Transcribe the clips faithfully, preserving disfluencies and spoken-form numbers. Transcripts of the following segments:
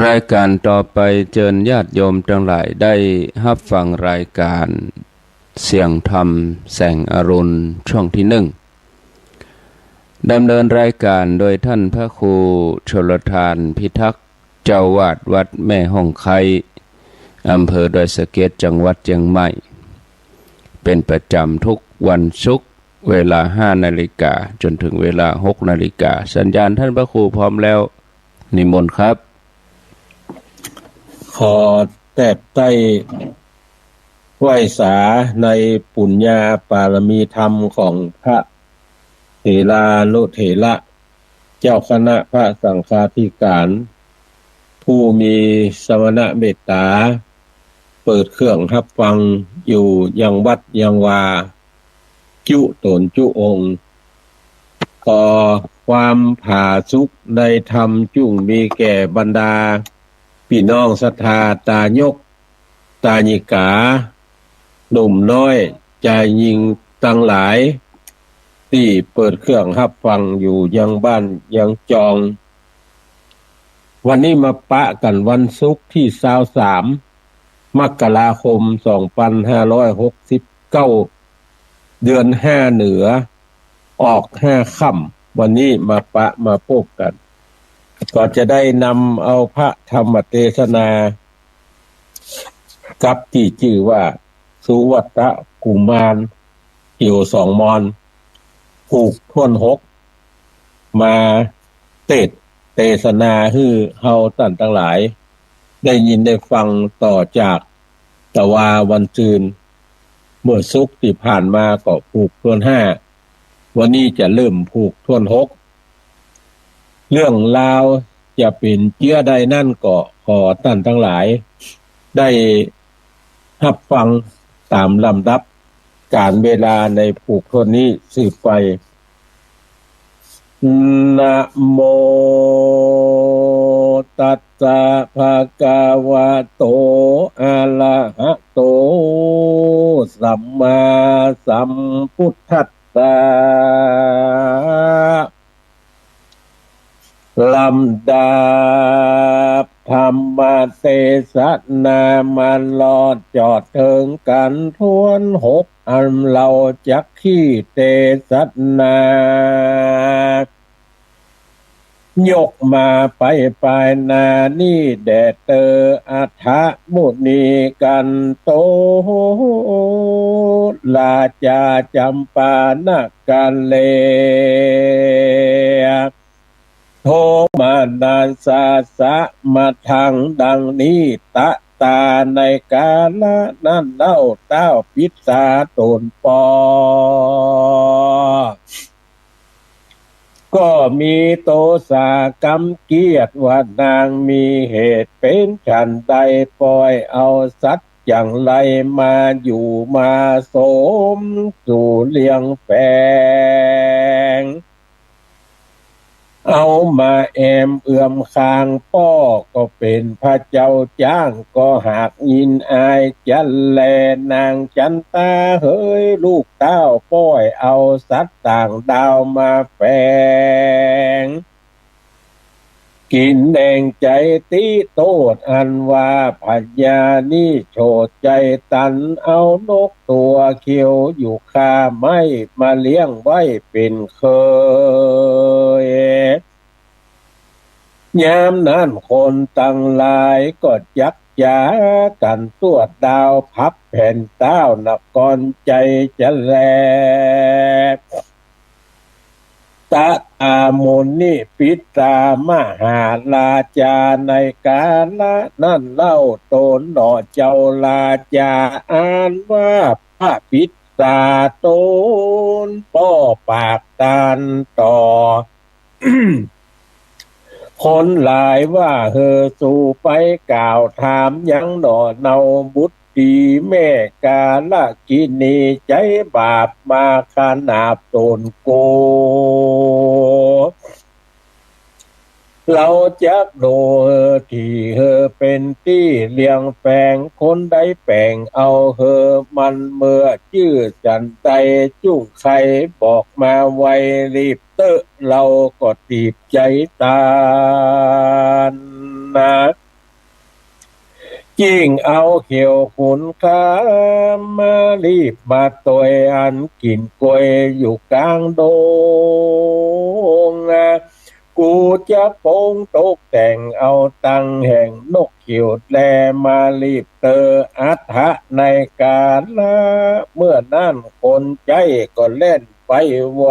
รายการต่อไปเจิญญาติโยมตังหลายได้ฮับฟังรายการเสียงธรรมแสงอรุณช่วงตี้นึ่ง ดำเนินรายการโดยท่านพระครูชลทานพิทักษ์ เจ้าอาวาสวัดแม่ฮ่องไคร้ อำเภอดอยสะเก็ด จังหวัดเจียงใหม่ เป๋นประจ๋ำทุกวันศุกร์ เวลาห้านาฬิกาจ๋นเถิงเวลาหกนาฬิกา สัญญาณท่านพระครูพร้อมแล้ว นิมนต์ครับ ขอแตบใต้ไหว้สาในปุญญาปารมีธรรมของพระเถรานุเถระ เจ้าคณะพระสังฆาธิการ ผู้มีสมณเมตต๋า เปิดเครื่องฮับฟังอยู่ยังวัดยังวา จุต๋นจุองค์ ขอความผาสุกในธรรมจุ่งมีแก่บรรดาปี้น้องศรัทธาตายก ตายิกา หนุ่มน้อย จายญิงตังหลาย ตี้เปิดเครื่องฮับฟังอยู่ยังบ้านยังจอง วันนี้มาปะกั๋นวันศุกร์ตี้ซาวสาม มกราคม สองปันห้าร้อยหกสิบเก้า เดือนห้าเหนือ ออกห้าค่ำ วันนี้มาปะมาปบกั๋น ก็จะได้นำเอาพระธรรมเตสนา กับตี้จื้อว่า สุวัตตกุมาร เขียวสองมอน ผูกถ้วนหก มาเตสน์เตสนาหื้อเฮาต้านตังหลาย ได้ยินได้ฟังต่อจากตะวาวันซืน เมื่อศุกร์ตี้ผ่านมาก็ผูกถ้วนห้า วันนี้จะเริ่มผูกถ้วนหก เรื่องราวจะเป๋นเจื้อใดนั้นก็ขอต้านตังหลาย ได้ฮับฟังต๋ามลำดับก๋าลเวลาในผูกถ้วนนี้สืบไป นะโมตัสสะ ภะคะวะโต อะระหะโต สัมมาสัมพุทธัสสะ ลำดับธรรมเตสนามารอดจอดเถิงกั๋นถ้วนหก อันเฮาจักขี้เตสนา ยกมาไปปายหน้านี้แด่เตออัฏฐมุนีกันโต ราชาจัมปานะกะเล โทมนัสสะสะมะทัง ดังนี้ ตะตา ในกาละนั้นเล่า เต๊าปิสสาต๋นป้อ ก็มีโตษากำเกียจว่านางมีเหตุเป๋นฉันใด ป่อยเอาสัตว์จั่งไรมาอยู่มาสมสู่เลี้ยงแฝง เอามาแอมเอือมคางป้อ ก็เป๋นพระเจ้าจ๊าง ก็หากยินอายจันแล นางจันตาเหย ลูกเต้า ป่อยเอาสัตว์ต่างดาวมาแฝง กิ๋นแหนงใจ๋ติโต้ษ อันว่าพญานี้โฉดใจ๋ตันเอานกตั๋วเขียวอยู่คาไม้มาเลี้ยงไว้เป๋นเขย ยามนั้นคนตังหลายก็จักจ๋ากั๋นตรวจดาวพับแผ่นเต๊านครใจ๋จะแล ตะตามุนิปิสสามหาราชา ในกาละนั้นเล่าต๋นหน่อเจ้าราชา อันว่าพระปิสสาต๋นป้อปากตันต่อ คนหลายว่า เฮอสูไปกล่าวถามยังหน่อเนาบุตรีแม่กาลกิณี ใจ๊บาปมาขนาบต๋นกู เฮาจักดูเฮอตี้เฮอเป๋นตี้เลี้ยงแฝง คนใดแป๋งเอาเฮอมันเมื่อจื้อจันใด จุ่งใค่บอกมาไวรีบ เต๊อะ เฮาก็ตีบใจ๋ตานนะ จึ่งเอาเขียวขุนคามมาลีบมาตวยอันกิ๋นกล้วยอยู่ก๋างดง กูจักปรุงตกแต่งเอาตังแห่งนกเขียวแลมาลีบเตออัฏฐะในกาละเมื่อนั้น คนใจ๊ก็แล่นไปไว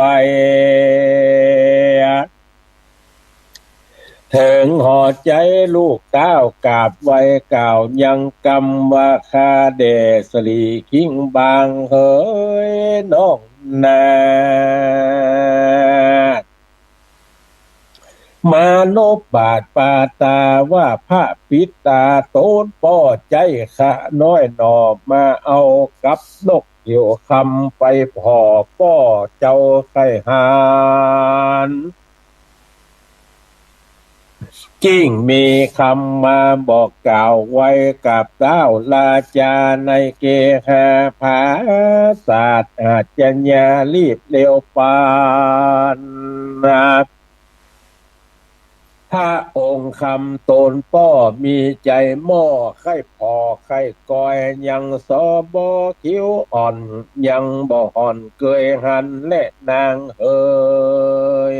เถิงหอใจ๊ลูกเต้ากราบไหว้กล่าวยังกำว่า ข้าแด่สะหลีคิงบางเหยน้องนาฏ มานพบาทปาตาว่า พระปิตาตนป้อใจ๊ข้าน้อยหน่อมาเอากับนกเขียวคำไปผ่อป้อเจ้าใค่หาน จึ่งมีกำมาบอกกล่าวไว้กับเต้าราจาในเกหาผาสาท อาชญาลีบเร็วปานนาฏ พระองค์คำตนป้อมีใจ๋หม้อ ใค่ผ่อใค่กอยยังสอบ่เขียวอ่อน ยังบ่ห่อนเกยหันแลนางเหย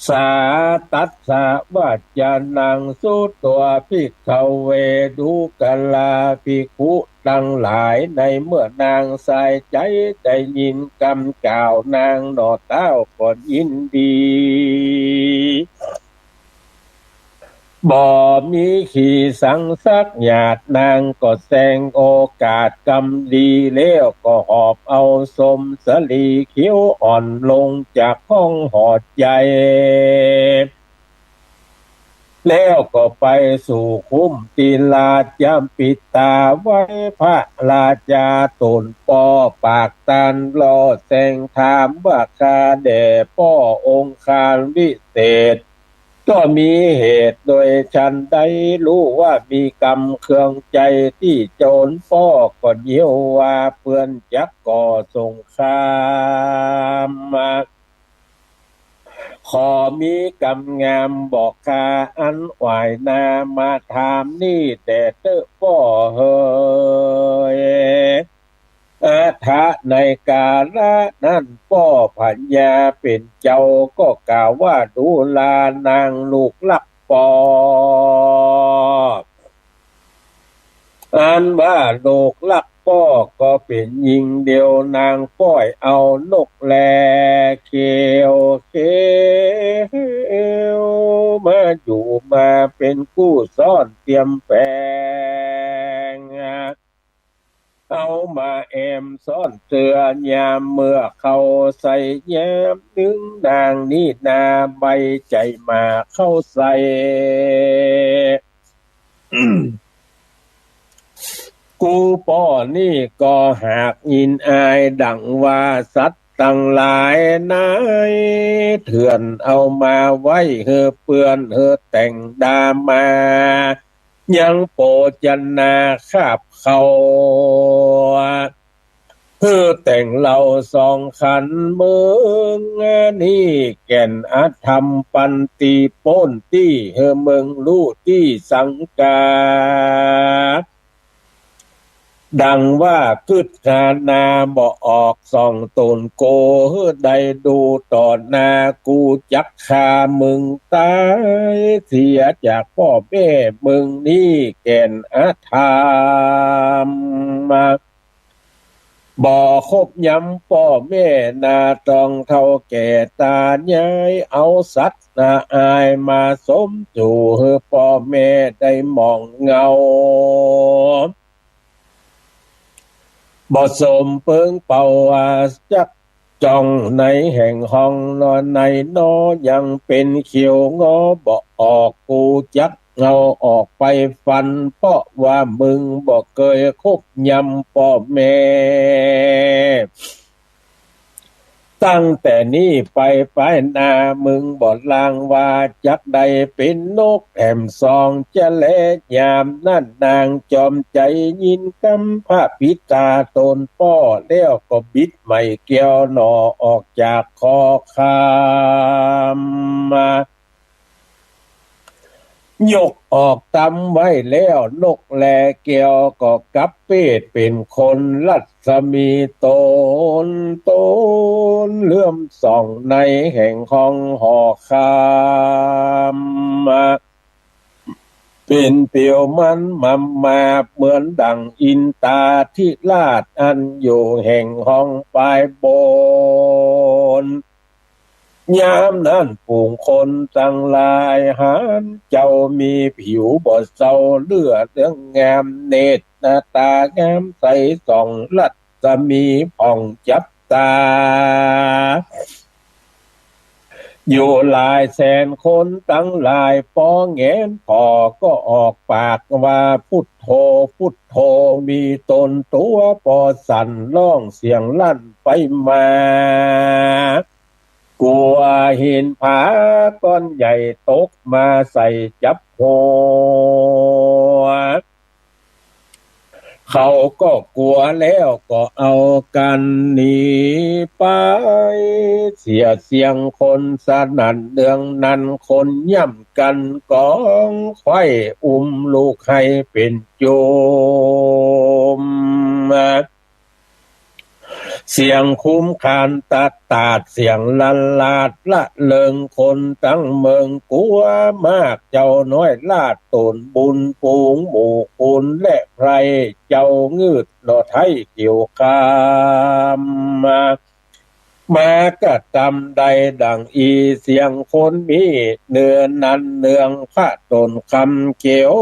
สาตัสสะ วัจจานัง สุตวา ภิกขะเว ดูกราภิกขุตังหลาย ในเมื่อนางสายใจ๋ได้ยินกำกล่าวนางหน่อเต้าก็ยินดี บ่มีขีสังสักหยาด นางก็แสงโอกาสกำดีแล้ว ก็หอบเอาสมสะหลีเขียวอ่อนลงจากห้องหอใจ๋ แล้วก็ไปสู่คุ้มตี้ราชปิตาไว้ พระราจาตนป้อปากตันรอแสงถามว่า ข้าแด่ป้อองค์คาลวิเศษ ก็มีเหตุโดยฉันใด ฮู้ว่ามีกำเคืองใจ๋ตี้ตนป้อ ก็เยียะว่าเปื้อนจักก่อสงครามมา ขอมีกำงามบอกข้าอันไหว้หน้ามาถามนี้แด่เต๊อะป้อเหย อัฏฐะในกาละนั้นป้อพญาเป๋นเจ้าก็กล่าวว่า ดูรานางลูกฮักป้อ อันว่าลูกฮักป้อก็เป๋นญิงเดียวนาง ป้อยเอานกแลเขียวเขียวมาอยู่มาเป๋นกู้ซ้อนเตียมแป๋ง เอามาแอมซ้อนเตื้อยามเมื่อเข้าใส่ยามนึ่ง นางนี้นาใบใจ๋มาเข้าใส่ กู้ป้อนี้ก็หากยินอายดั่งว่าสัตว์ตังหลายนายเถื่อนเอามาไว้หื้อเปื้อนหื้อแต่งดามา ยังโภชนาคาบเข้า หื้อแต่งเหล้าสองขัน มึงนี้แก่นอธรรมปันติโป๊นตี้ หื้อมึงฮู้ตี้สังกา ดั่งว่ากึ๊ดหานาบ่ออก ส่องต๋นโกหื้อได้ดูต่อหน้า กูจักฆ่ามึงต๋ายเสียจากป้อแม่มึงนี้แก่นอธรรม บ่ครบยำป้อแม่นาตองเฒ่าแก่ตายาย เอาสัตว์นาอายมาสมสู่หื้อป้อแม่ได้หมองเหงา บ่สมเปิงเป่าว่าจักจ่องในแห่งห้องนอนในนอ ยังเป๋นเขียวงอบ่ออก กูจักเอาออกไปฟัน เพราะว่ามึงบ่เกยครบยำป้อแม่ ตั้งแต่นี้ไปปายหน้ามึงบ่ลางว่าจักได้เป๋นนกแถมสอง จะแลยามนั้นนางจอมใจ๋ยินกำพระปิตาต๋นป้อแล้วก็บิดไหม้แก้วหน่อออกจากคอคำ ยกออกตำไว้แล้ว นกแลแก้วก็กลับเปรตเป๋นคน รัศมีต๋น ต๋นเลื่อมส่องในแห่งห้องหอคำ เป๋นเปียวมันมำมาบเหมือนดั่งอินตาธิราชอันอยู่แห่งห้องปายบน ยามนั้นฝูงคนตังหลายหันเจ้ามีผิวบ่เศร้า เลือดเหลืองงาม เนตรตางามใสส่อง รัศมีผ่องจับตา อยู่หลายแสนคนตังหลาย ปอแหงนผ่อก็ออกปากว่า พุทโธ พุทโธ มีต๋นตั๋วปอสั่น ฮ้องเสียงลั่นไปมา กั๋วหินผาก้อนใหญ่ตกมาใส่จับหัว เขาก็กั๋วแล้วก็เอากั๋นหนีไป เสียงเสียงคนสนั่นเนืองนัน คนย่ำกั๋นก๋องไขว้ อุ้มลูกไห้เป๋นจุม เสียงคุ้มคานตัดตาด เสียงลันลาดละเริง คนตังเมืองกั๋วมาก เจ้าน้อยลาดต๋นบุญ ฝูงหมู่คุณและไพร่ เจ้างืดหน่อไท้เขียวคาม มากระตำได้ดั่งอี้ เสียงคนมีเนื้อนันเนือง พระต๋นคำเขียว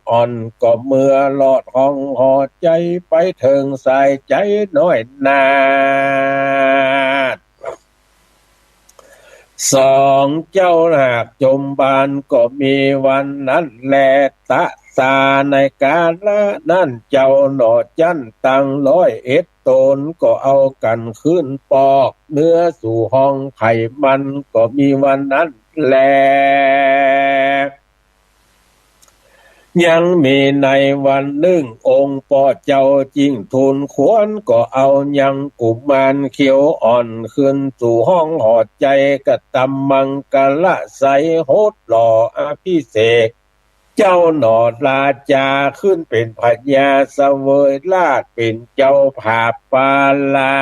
อ่อน ก็เมื่อลอดห้องหอใจ๋ไปเถิงสายใจ๋น้อยนาฏ สองเจ้าหากจมบาน ก็มีวันนั้นแล ตะสาในกาละนั้น เจ้าหน่อจั้นตังร้อยเอ็ดต๋น ก็เอากั๋นขึ้นปอก เนื้อสู่ห้องไขมัน ก็มีวันนั้นแล ยังมีในวันนึ่ง องค์ป้อเจ้าจิ่งทูลควร ก็เอายังกุมารเขียวอ่อน ขึ้นสู่ห้องหอใจ๋ กระตำมังคละไสย หดหล่ออภิเษก เจ้าหน่อราจาขึ้นเป๋นพญาเสวยราชย์ เป๋นเจ้าผาบปาลา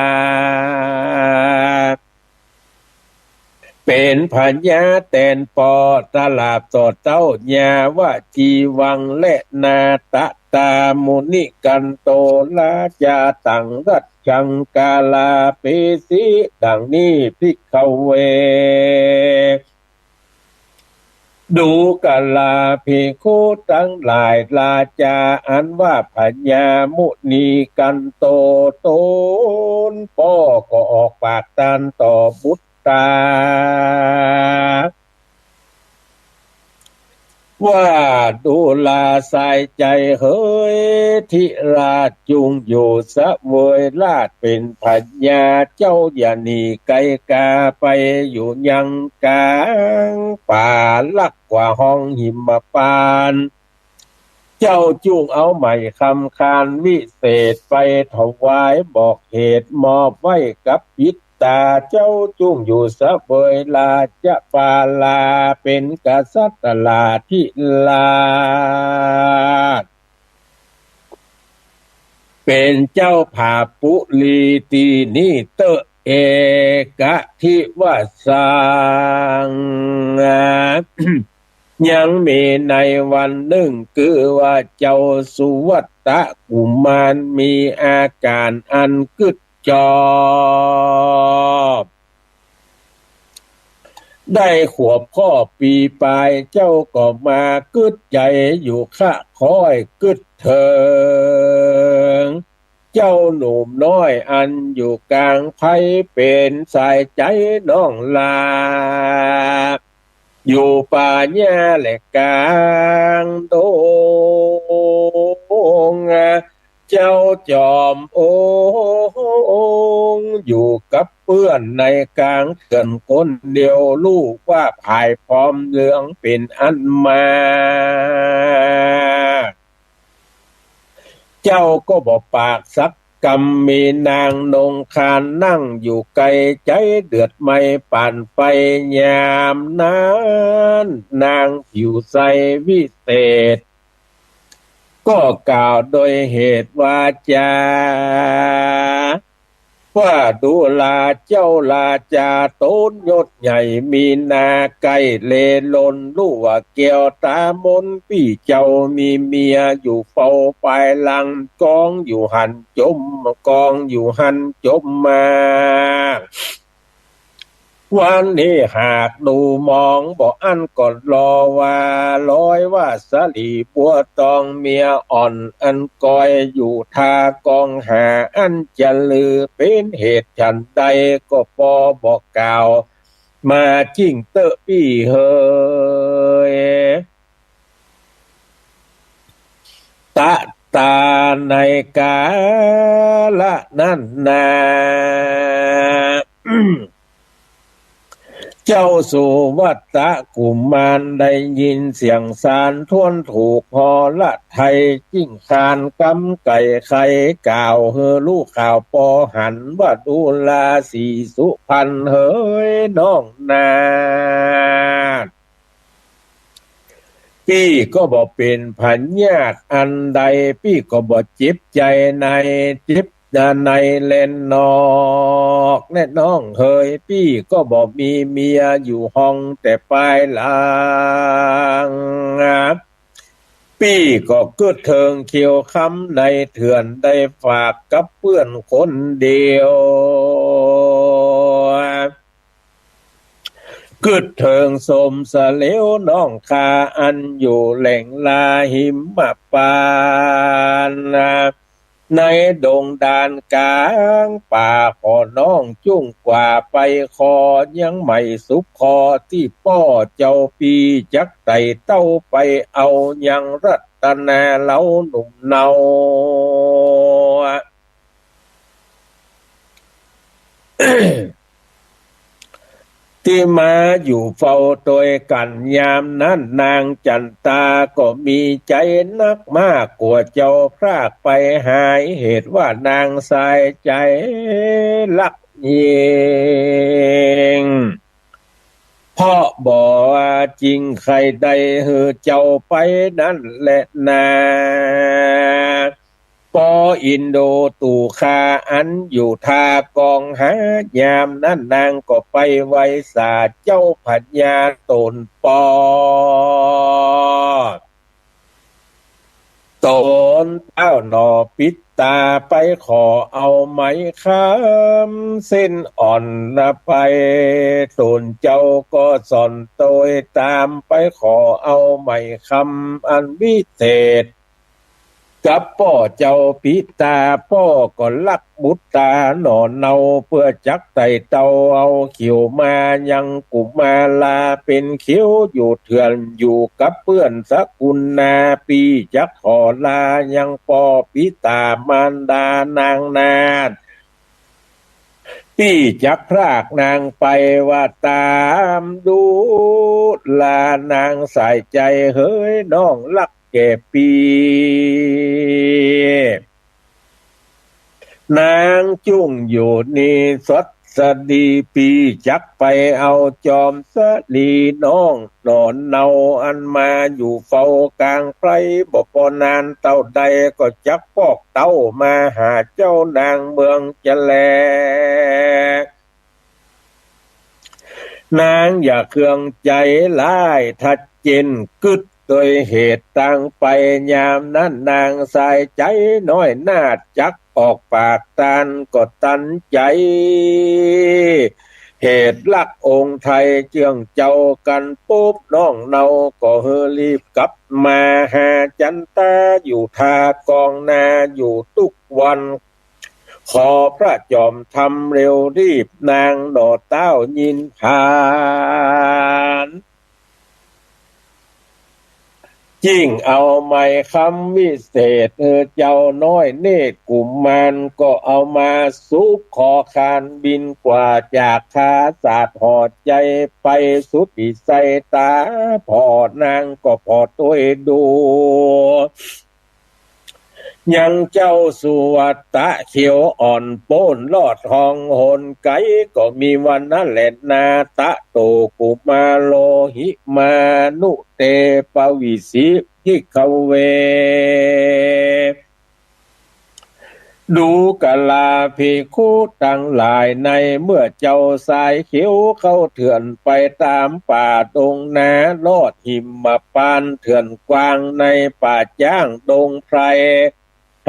เป๋นพญาแตนปอ ตลาดต่อเต้ายาวจีวังค์ และนาตะตามุนิกันโต ราจาตังรัชชังกาลาเปสิ ดังนี้ ภิกขเว ดูกะลาภิกขุตังหลาย ราจาอันว่าพญามุนิกันโตต๋นป้อ ก็ออกปากตานต่อบุตตา ว่าดูราสายใจ๋เหย ธิราชจุ่งอยู่เสวยราชย์เป๋นพญา เจ้าอย่าหนีไก๋กาไป อยู่ยังก๋างป่าลักกว่าห้องหิมปานต์ เจ้าจุ่งเอาไหมคำคานวิเศษ ไปถวายบอกเหตุมอบไว้กับปิตตา เจ้าจุ่งอยู่เสวยราชปาลา เป๋นกษัตราธิราช เป๋นเจ้าผาปุรีตี้นี้เต๊อะ เอกะทิวาสัง ยังมีในวันนึ่ง คือว่าเจ้าสุวัตตะกุมารมีอาก๋านอันกึ๊ดจอบ ได้ขวบข้อปีปาย เจ้าก็มากึ๊ดใจ๋อยู่คะ คอยกึ๊ดเถิง เจ้าหนุ่มน้อยอันอยู่ก๋างไพร เป๋นสายใจ๋น้องหล้า อยู่ป่าหญ้าและก๋างดง เจ้าจอมองค์อยู่กับเปื้อนในก๋างเถื่อนคนเดียว ฮู้ว่าผายพร้อมเรื่องเป๋นอันมาก เจ้าก็บ่ปากสัก กำมีนางนงคานนั่งอยู่ไกล ใจ๋เดือดไหม้ปานไฟ ยามนั้นนางผิวใสวิเศษ ก็กล่าวโดยเหตุวาจา ว่าดูราเจ้าราจาโตนยศใหญ่ มีนาใก้เลลน ลู่ว่าแก้วตามน ปี้เจ้ามีเมียอยู่เฝ้าปายหลัง กองอยู่หั้นจม กองอยู่หั้นจมมา วันนี้หากดูมองบ่อั้นก็ลอว่า ลอยว่าสลีบัวตองเมียอ่อน อันกอยอยู่ท่ากองหา อันจะลือเป๋นเหตุฉันใด ก็ปอบ่กล่าวมาจริงเต๊อะปี้เหย ตะตาในกาละนั้นนา เจ้าสุวัตตะกุมารได้ยินเสียงสารทวนถูกหอระไทย จึงคานกำไก๋ไขกล่าวหื้อฮู้ข่าวปอหัน ว่าดูราสีสุพรรณเหยน้องนา ปี้ก็บ่เป๋นพยาธิอันใด ปี้ก็บ่เจ็บใจ๋ใน เจ็บในแลนอกแน่น้องเหย ปี้ก็บ่มีเมียอยู่ห้องแต่ปายหลัง ปี้ก็กึ๊ดเถิงเขียวคำในเถื่อน ได้ฝากกับเปื้อนคนเดียว กึ๊ดเถิงสมสะเหลวน้องข้า อันอยู่แหล่งลาหิมะปาน ในดงดานก๋างป่า ขอน้องจุ่งกว่าไปขอ ยังไม่สุขขอตี้ป้อเจ้า ปี้จักไต่เต้าไปเอายังรัตนาเหลาหนุ่มเนา ตี้มาอยู่เฝ้าตวยกั๋นยามนั้น นางจั๋นตาก็มีใจ๋นักมาก กั๋วเจ้าพรากไปหาย เหตุว่านางสายใจ๋ฮักยิ่ง เพราะบ่ว่าจริงใค่ได้หื้อเจ้าไปนั้นแลนา ปออินโดตุคา อันอยู่ท่ากองหา ยามนั้นนางก็ไปไหว้สาเจ้าพญาต๋นปอ ต๋นเต้าหนอปิดต๋าไปขอเอาไหมคำเส้นอ่อนละไป ต๋นเจ้าก็ส่อนตวยต๋ามไปขอเอาไหมคำอันวิเศษ กับป้อเจ้าปิดต๋า ป้อก็ฮักบุตรต๋าหน่อเนา เปื้อจักไต่เต้าเอาเขียวมา ยังกุมาราเป๋นเขียวอยู่เถื่อน อยู่กับเปื้อนสกุลนา ปี้จักขอลายังป้อปิดต๋ามารดานางนาฏ ปี้จักพรากนางไป ว่าต๋ามดูรานางสายใจ๋เหยน้องฮักแก่ปี้ นางจุ่งอยู่นี่สัตย์สดี ปี้จักไปเอาจอมสลีน้องหน่อเนา อันมาอยู่เฝ้ากลางไพร บ่ปอนานเต้าใด ก็จักปอกเต้ามาหาเจ้านางเมืองจะแล นางอย่าเคืองใจ๋หลาย ถ้าเจ้นกึ๊ดโดยเหตุตางไป ยามนั้นนางสายใจ๋น้อยนาฏจักออกปากตานก็ตันใจ๋ เหตุฮักองค์ไทยเจื้องเจ้ากั๋นปุ๊บ น้องเนาก็หื้อรีบกลับมาหาจั๋นตา อยู่ท่ากองนาอยู่ตุ๊กวัน ขอพระจอมธรรมเร็วรีบนางหน่อเต้ายินผาน จึ่งเอาไหมคำวิเศษหื้อเจ้าน้อยเนตรกุมาร ก็เอามาสูบขอคานบินกว่าจากขาสาดหอดใจ๋ไปสุดวิสัยต๋าผ่อ นางก็ผ่อตวยดู ยังเจ้าสุวัตตะเขียวอ่อนโป๊นลอดห้องหนไก๋ ก็มีวันนั้นแหละนา ตะโตกุมารโลหิมานุเตปวิสิภิกขเว ดูกราภิกขุตังหลาย ในเมื่อเจ้าสายเขียวเข้าเถื่อนไปต๋ามป่าดงนา ลอดหิมพานต์เถื่อนกว้างในป่าจ๊างดงไพร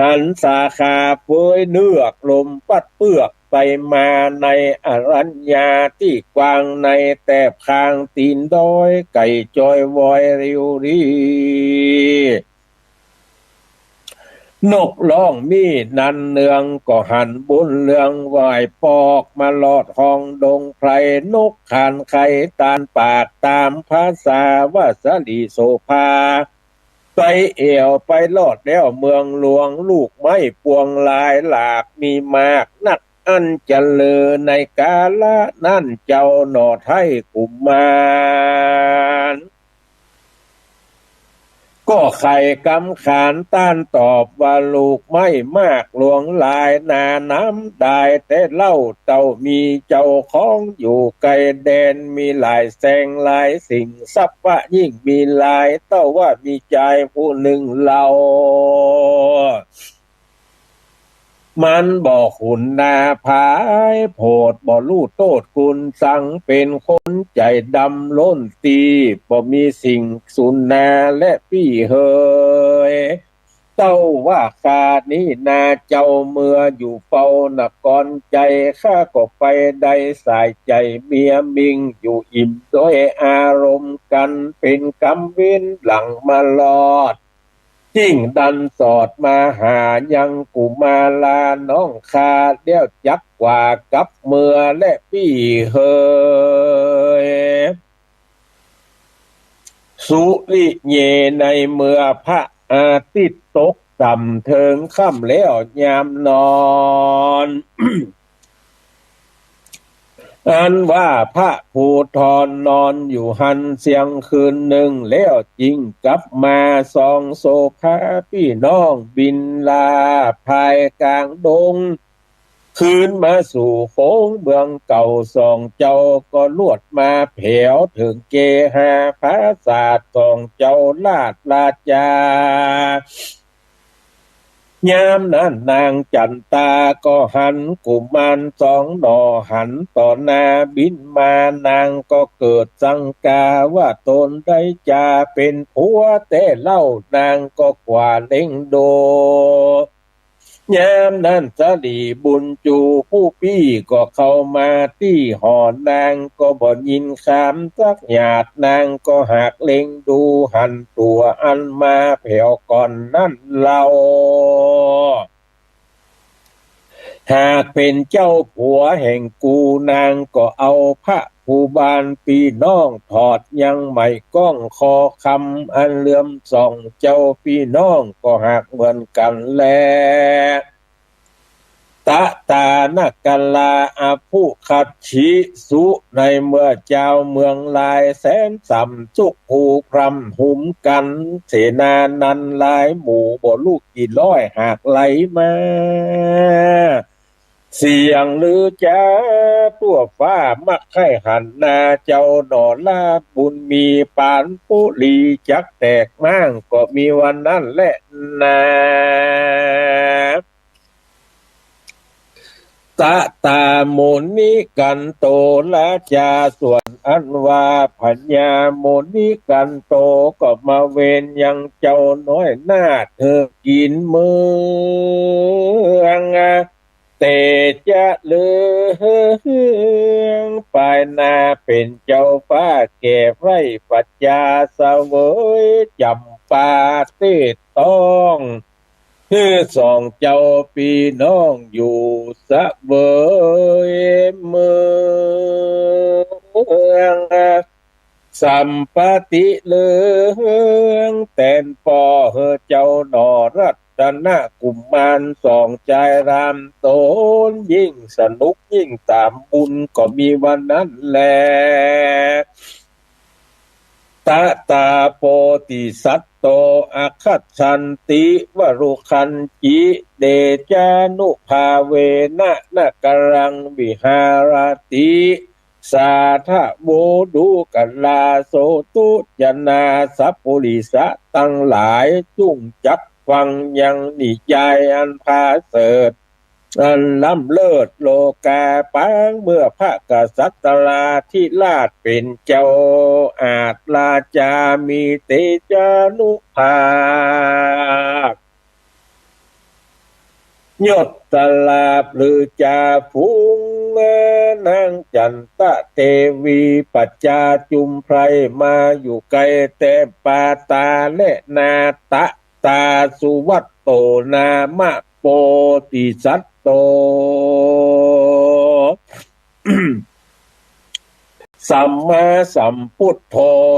หันสาขาเฟยเฮือก ลมปั๊ดเปื้อกไปมาในอรัญญาตี้กว้างใน แตบข้างตี๋นดอย ไก่จอยวอยริวรี นกฮ้องมีนันเนือง ก็หันบุญเรืองไหว้ปอก มาลอดห้องดงไพร นกขานไขตานปาก ต๋ามภาษาว่าสะหลีโสภา ไปแอ่วไปลอดแล้วเมืองหลวง ลูกไม้ปวงหลายหลากมีมากนัก อันจะเลิอในกาละนั้น เจ้าหน่อไท้กุมาร ก็ไขกำขานต้านตอบว่า ลูกไม้มากหลวงหลายนา น้ำดายแต่เล่า เต้ามีเจ้าของอยู่ไกลแดน มีหลายแสงหลายสิ่ง ทรัพย์ยิ่งมีหลาย เต้าว่ามีจายผู้นึ่งเล่า มันบ่ขุนนาผายโผด บ่ฮู้โต้ษกุณสัง เป๋นคนใจ๋ดำล้นตี้ บ่มีสิ่งสุนนาและปี้เหย เต้าว่าข้านี้นาเจ้า เมื่ออยู่เฝ้านครใจ๋ ข้าก็ไปได้สายใจ๋เมียมิง อยู่อิ่มด้วยอารมณ์กั๋น เป๋นกำเว้นหลังมาลอด ยิ่งดันสอดมาหายังกุมาราน้องข้า แล้วจักกว่ากับเมือและปี้เหย สุริเย ในเมื่อพระอาทิตย์ตกต่ำเถิงค่ำแล้วยามนอน อันว่าพระภูธรนอนอยู่หั้นเสี้ยงคืนนึ่ง แล้วจึงกลับมาสองโสภาปี้น้องบิณฑบาตภายกลางดง คืนมาสู่โขงเมืองเก่า สองเจ้าก็ลวดมาแผวเถิงเกหาปราสาท สองเจ้าราชราชา ยามนั้นนางจันตาก็หันกุมารสองหน่อ หันต่อหน้าบิณฑบาต นางก็เกิดสังกาว่าต๋นได้จาเป๋นผัวแต๊เล่า นางก็กว่าเล็งดู ยามนั้นสะหลีบุญจูผู้ปี้ก็เข้ามาตี้หอ นางก็บ่ยินคำสักหยาด นางก็หากเล็งดูหันตั๋วอันมาแผวก่อนนั้นเล่า หากเป๋นเจ้าผัวแห่งกู นางก็เอาพระภูบาลปี้น้องถอดยังไหมก้องคอคำ อันเลื่อมสองเจ้าปี้น้องก็หากเหมือนกั๋นแล ตะตานักกะลาอภุคัชชิสุ ในเมื่อจาวเมืองลายแสนสำสุข ผู้พร่ำหุมกั๋น เสนานั้นหลายหมู่บ่ฮู้กี่ร้อยหากไหลมา เสียงลือจาทั่วฟ้ามักใค่หันนา เจ้าหน่อราชบุญมีปานปุรีจักแตกม้าง ก็มีวันนั้นแลนา ตะตามุนิกันโตราชา ส่วนอันว่าพญามุนิกันโตก็มาเวนยังเจ้าน้อยนาถหื้อกิ๋นเมือง เตจะเลิงปายหน้าเป๋นเจ้าฟ้าแก่ไพร่ปัจจาเสวยจ๋ำปาเตศต้อง หื้อสองเจ้าปี้น้องอยู่เสวยเมือง สัมปติเลิงแตนป้อหื้อเจ้าหน่อรัตนกุมารสองจายรามต๋น ยิ่งสนุกยิ่งต๋ามบุญ ก็มีวันนั้นแล ตถาโพธิสัตโต อคัจฉันติวรุคัญจิ เตจานุภาเวนะ นะกรังวิหารติ สาธะโว ดูกราโสตุจนา สัปปุริสะตังหลาย จุ่งจักฟังยังนิยายอันผาเสริฐ อันล้ำเลิศโลกา ปางเมื่อพระกษัตราธิราชเป๋นเจ้า อาจราจามีเตจานุภาพ ยศตราบรือจ่าฝูง นางจันตะเทวี ประจาจุมไพรมาอยู่ไกล แต่ปาตาและนาตะ ตาสุวัตโต นามะโพธิสัตโต สัมมาสัมพุทโธ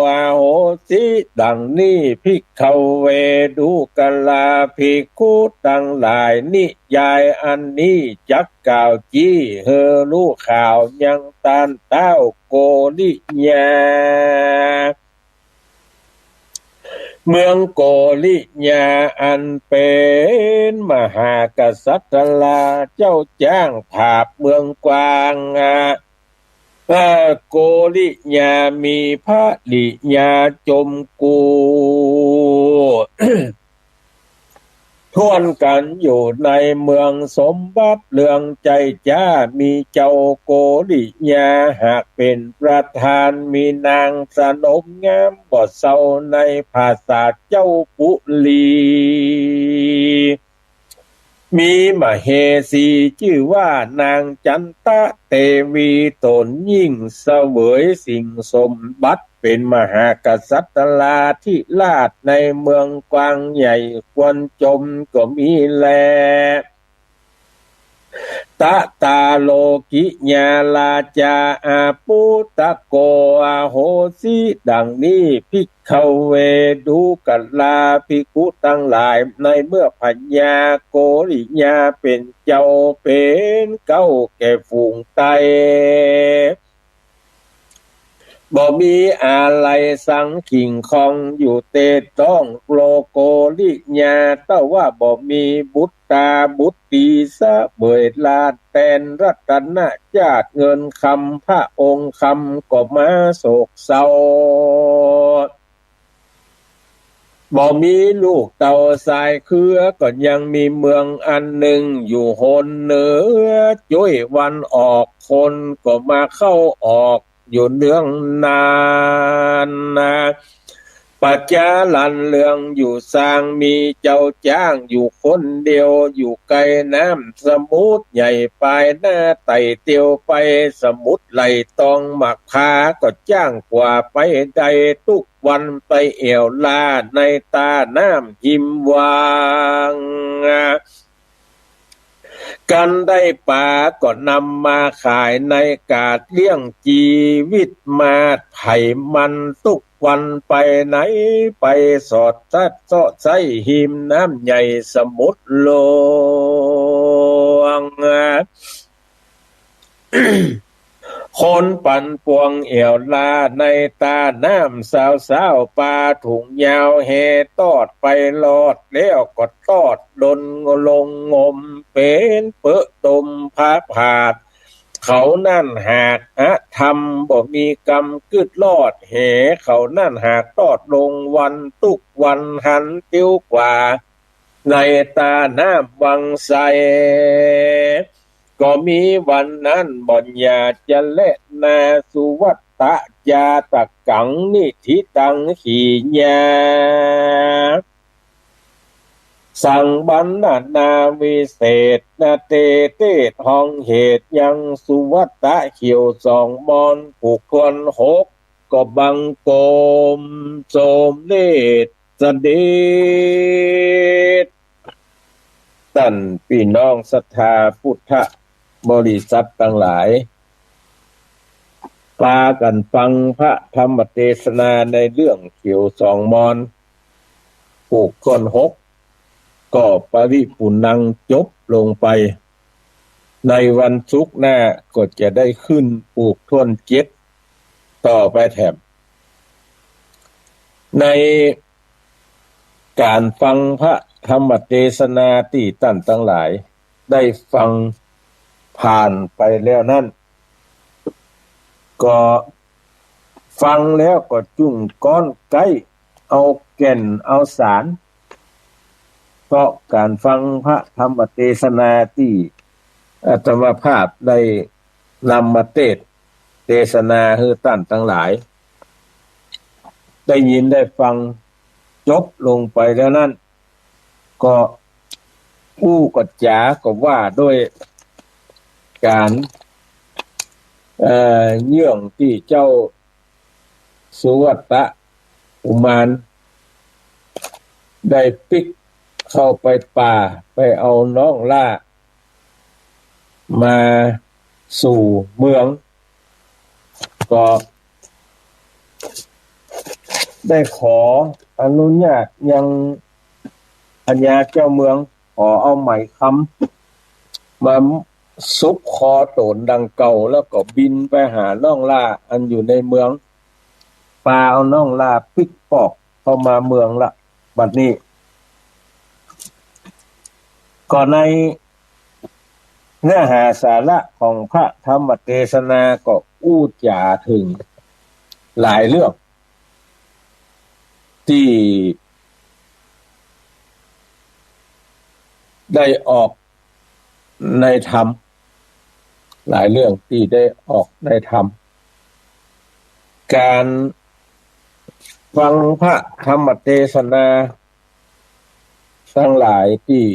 อโหสิ ดังนี้ ภิกขเว ดูกราภิกขุตังหลาย นิยายอันนี้จักกล่าวจี้หื้อฮู้ข่าวยังต้านท้าวโกริยา เมืองโกริยาอันเป๋นมหากษัตราเจ้าจ้างผาบเมืองกวาง อ่า อ่า โกริยามีภริยาจมกู้ ถ้วนกั๋นอยู่ในเมือง สมบัติเรื่องใจ๋จ๊า มีเจ้าโกริยาหากเป๋นประธาน มีนางสนมงามบ่เซาในผาสาทเจ้าปุรี มีมเหสีจื้อว่านางจันตะเทวี ต๋นยิ่งเสวยสิ่งสมบัติ เป๋นมหากษัตราธิราชในเมืองกวางใหญ่ควรจมก็มีแล ตถาโลกิยาราจา อาปุตตะโก อโหสิ ดังนี้ ภิกขเว ดูกราภิกขุตังหลาย ในเมื่อพญาโกริยาเป๋นเจ้าเป๋นเก๊าแก่ฝูงไตร บ่มีอาลัยสังขิงคองอยู่เตตอง โลโกริยา แต่ว่าบ่มีบุตราบุตรีเสวยราชแตนรัตนจาตุเงินคำ พระองค์คำก็มาโศกเศร้า บ่มีลูกเต้าสายเครือ ก็ยังมีเมืองอันนึ่งอยู่หนเหนือ จ้วยวันออก คนก็มาเข้าออกอยู่เนืองนานนา ประจารันเรื่องอยู่ซาง มีเจ้าจ้างอยู่คนเดียว อยู่ใก้น้ำสมุทรใหญ่ ปายหน้าไต่เตียวไป สมุทรไหลตองหมากพร้า ก็จ้างกว่าไปได้ตุ๊ก วันไปแอ่วลาในต๋าน้ำหิมวัง กันได้ป๋าก็นำมาขายในก๋านเลี้ยงจีวิตมาด ไผมันตุ๊กวันไปไหนไป สอดซัดเซาะไส้หิมน้ำใหญ่สมุทรหลวง คนปันปวงแอ่วลาในต๋าน้ำสาวๆ ปาถุงยาวแห่ตอดไปรอดแล้วก็ตอดดนลงงม เป๋นเป๋อะตมผาผาด เขานั้นหากอธรรมบ่มีกำกึ๊ดรอด แหเขานั้นหากตอดลงวันตุ๊กวันหันเตียวกว่า ในต๋าน้ำวังไส ก็มีวันนั้นบ่อนอย่าจะแลนา สุวัตตะจาตกัง นิธิตัง ขีญา สังบรรณนาวิเศษนะ เตเตศน์ห้องเหตุยัง สุวัตตะเขียวสองมอน ผูกถ้วนหก ก็บังคมสมเด็จเสด็จ ต้านปี้น้องศรัทธาพุทธบริษัทตังหลาย ปากั๋นฟังพระธรรมเตสนาในเรื่องเขียวสองมอน ผูกถ้วนหก ก็ปริปุณณังจบลงไป ในวันศุกร์หน้าก็จะได้ขึ้นผูกถ้วนเจ็ดต่อไปแถม ในก๋านฟังพระธรรมเตสนาตี้ต้านตังหลายได้ฟังผ่านไปแล้วนั้น ก็ฟังแล้วก็จุ่งก้อนใก๊เอาแก่นเอาสาร เพราะก๋านฟังพระธรรมเตสนาตี้อาตมาภาพได้นำมาเตสน์เตสนาหื้อต้านตังหลาย ได้ยินได้ฟังจบลงไปแล้วนั้น ก็อู้ก็จ๋าก็ว่าด้วยก๋าน เอ่อ เยื่องตี้เจ้าสุวัตตะกุมารได้ปิ๊กเข้าไปป่า ไปเอาน้องหล้ามาสู่เมือง ก็ได้ขออนุญาตยังพญาเจ้าเมือง ขอเอาไหมคำมาสุบคอโต๋นดังเก่า แล้วก็บินไปหาน้องหล้าอันอยู่ในเมือง ปาเอาน้องหล้าปิ๊กปอกเข้ามาเมืองละ บัดนี้ ก็ในเนื้อหาสาระของพระธรรมเตสนาก็อู้จ๋าเถิงหลายเรื่อง ตี้ได้ออกในธรรม หลายเรื่องตี้ได้ออกในธรรม ก๋านฟังพระธรรมเตสนาตังหลายตี้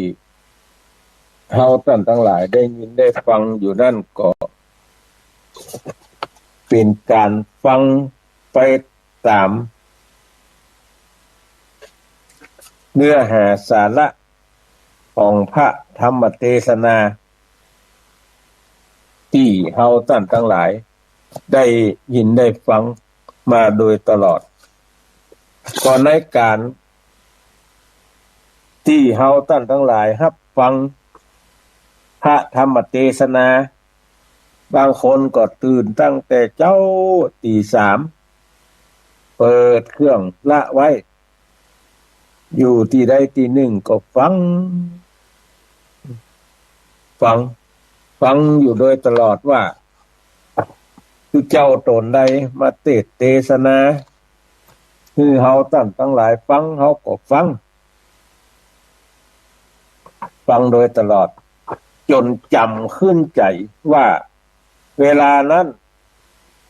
เฮาต้านตังหลายได้ยินได้ฟังอยู่นั้นก็เป๋นก๋านฟังไปต๋ามเนื้อหาสาระของพระธรรมเตสนา ตี้เฮาต้านตังหลายได้ยินได้ฟังมาโดยตลอด ก็ในก๋านตี้เฮาต้านตังหลายฮับฟังพระธรรมเตสนา บางคนก็ตื่นตั้งแต่เจ๊าตี๋สาม เปิดเครื่องละไว้ อยู่ตี้ใดตี้นึ่งก็ฟัง ฟัง ฟังอยู่โดยตลอดว่า คือเจ้าต๋นใดมาเตสน์เตสนา คือเฮาต้านตังหลายฟัง เฮาก็ฟัง ฟังโดยตลอด จ๋นจ๋ำขึ้นใจ๋ว่า เวลานั้น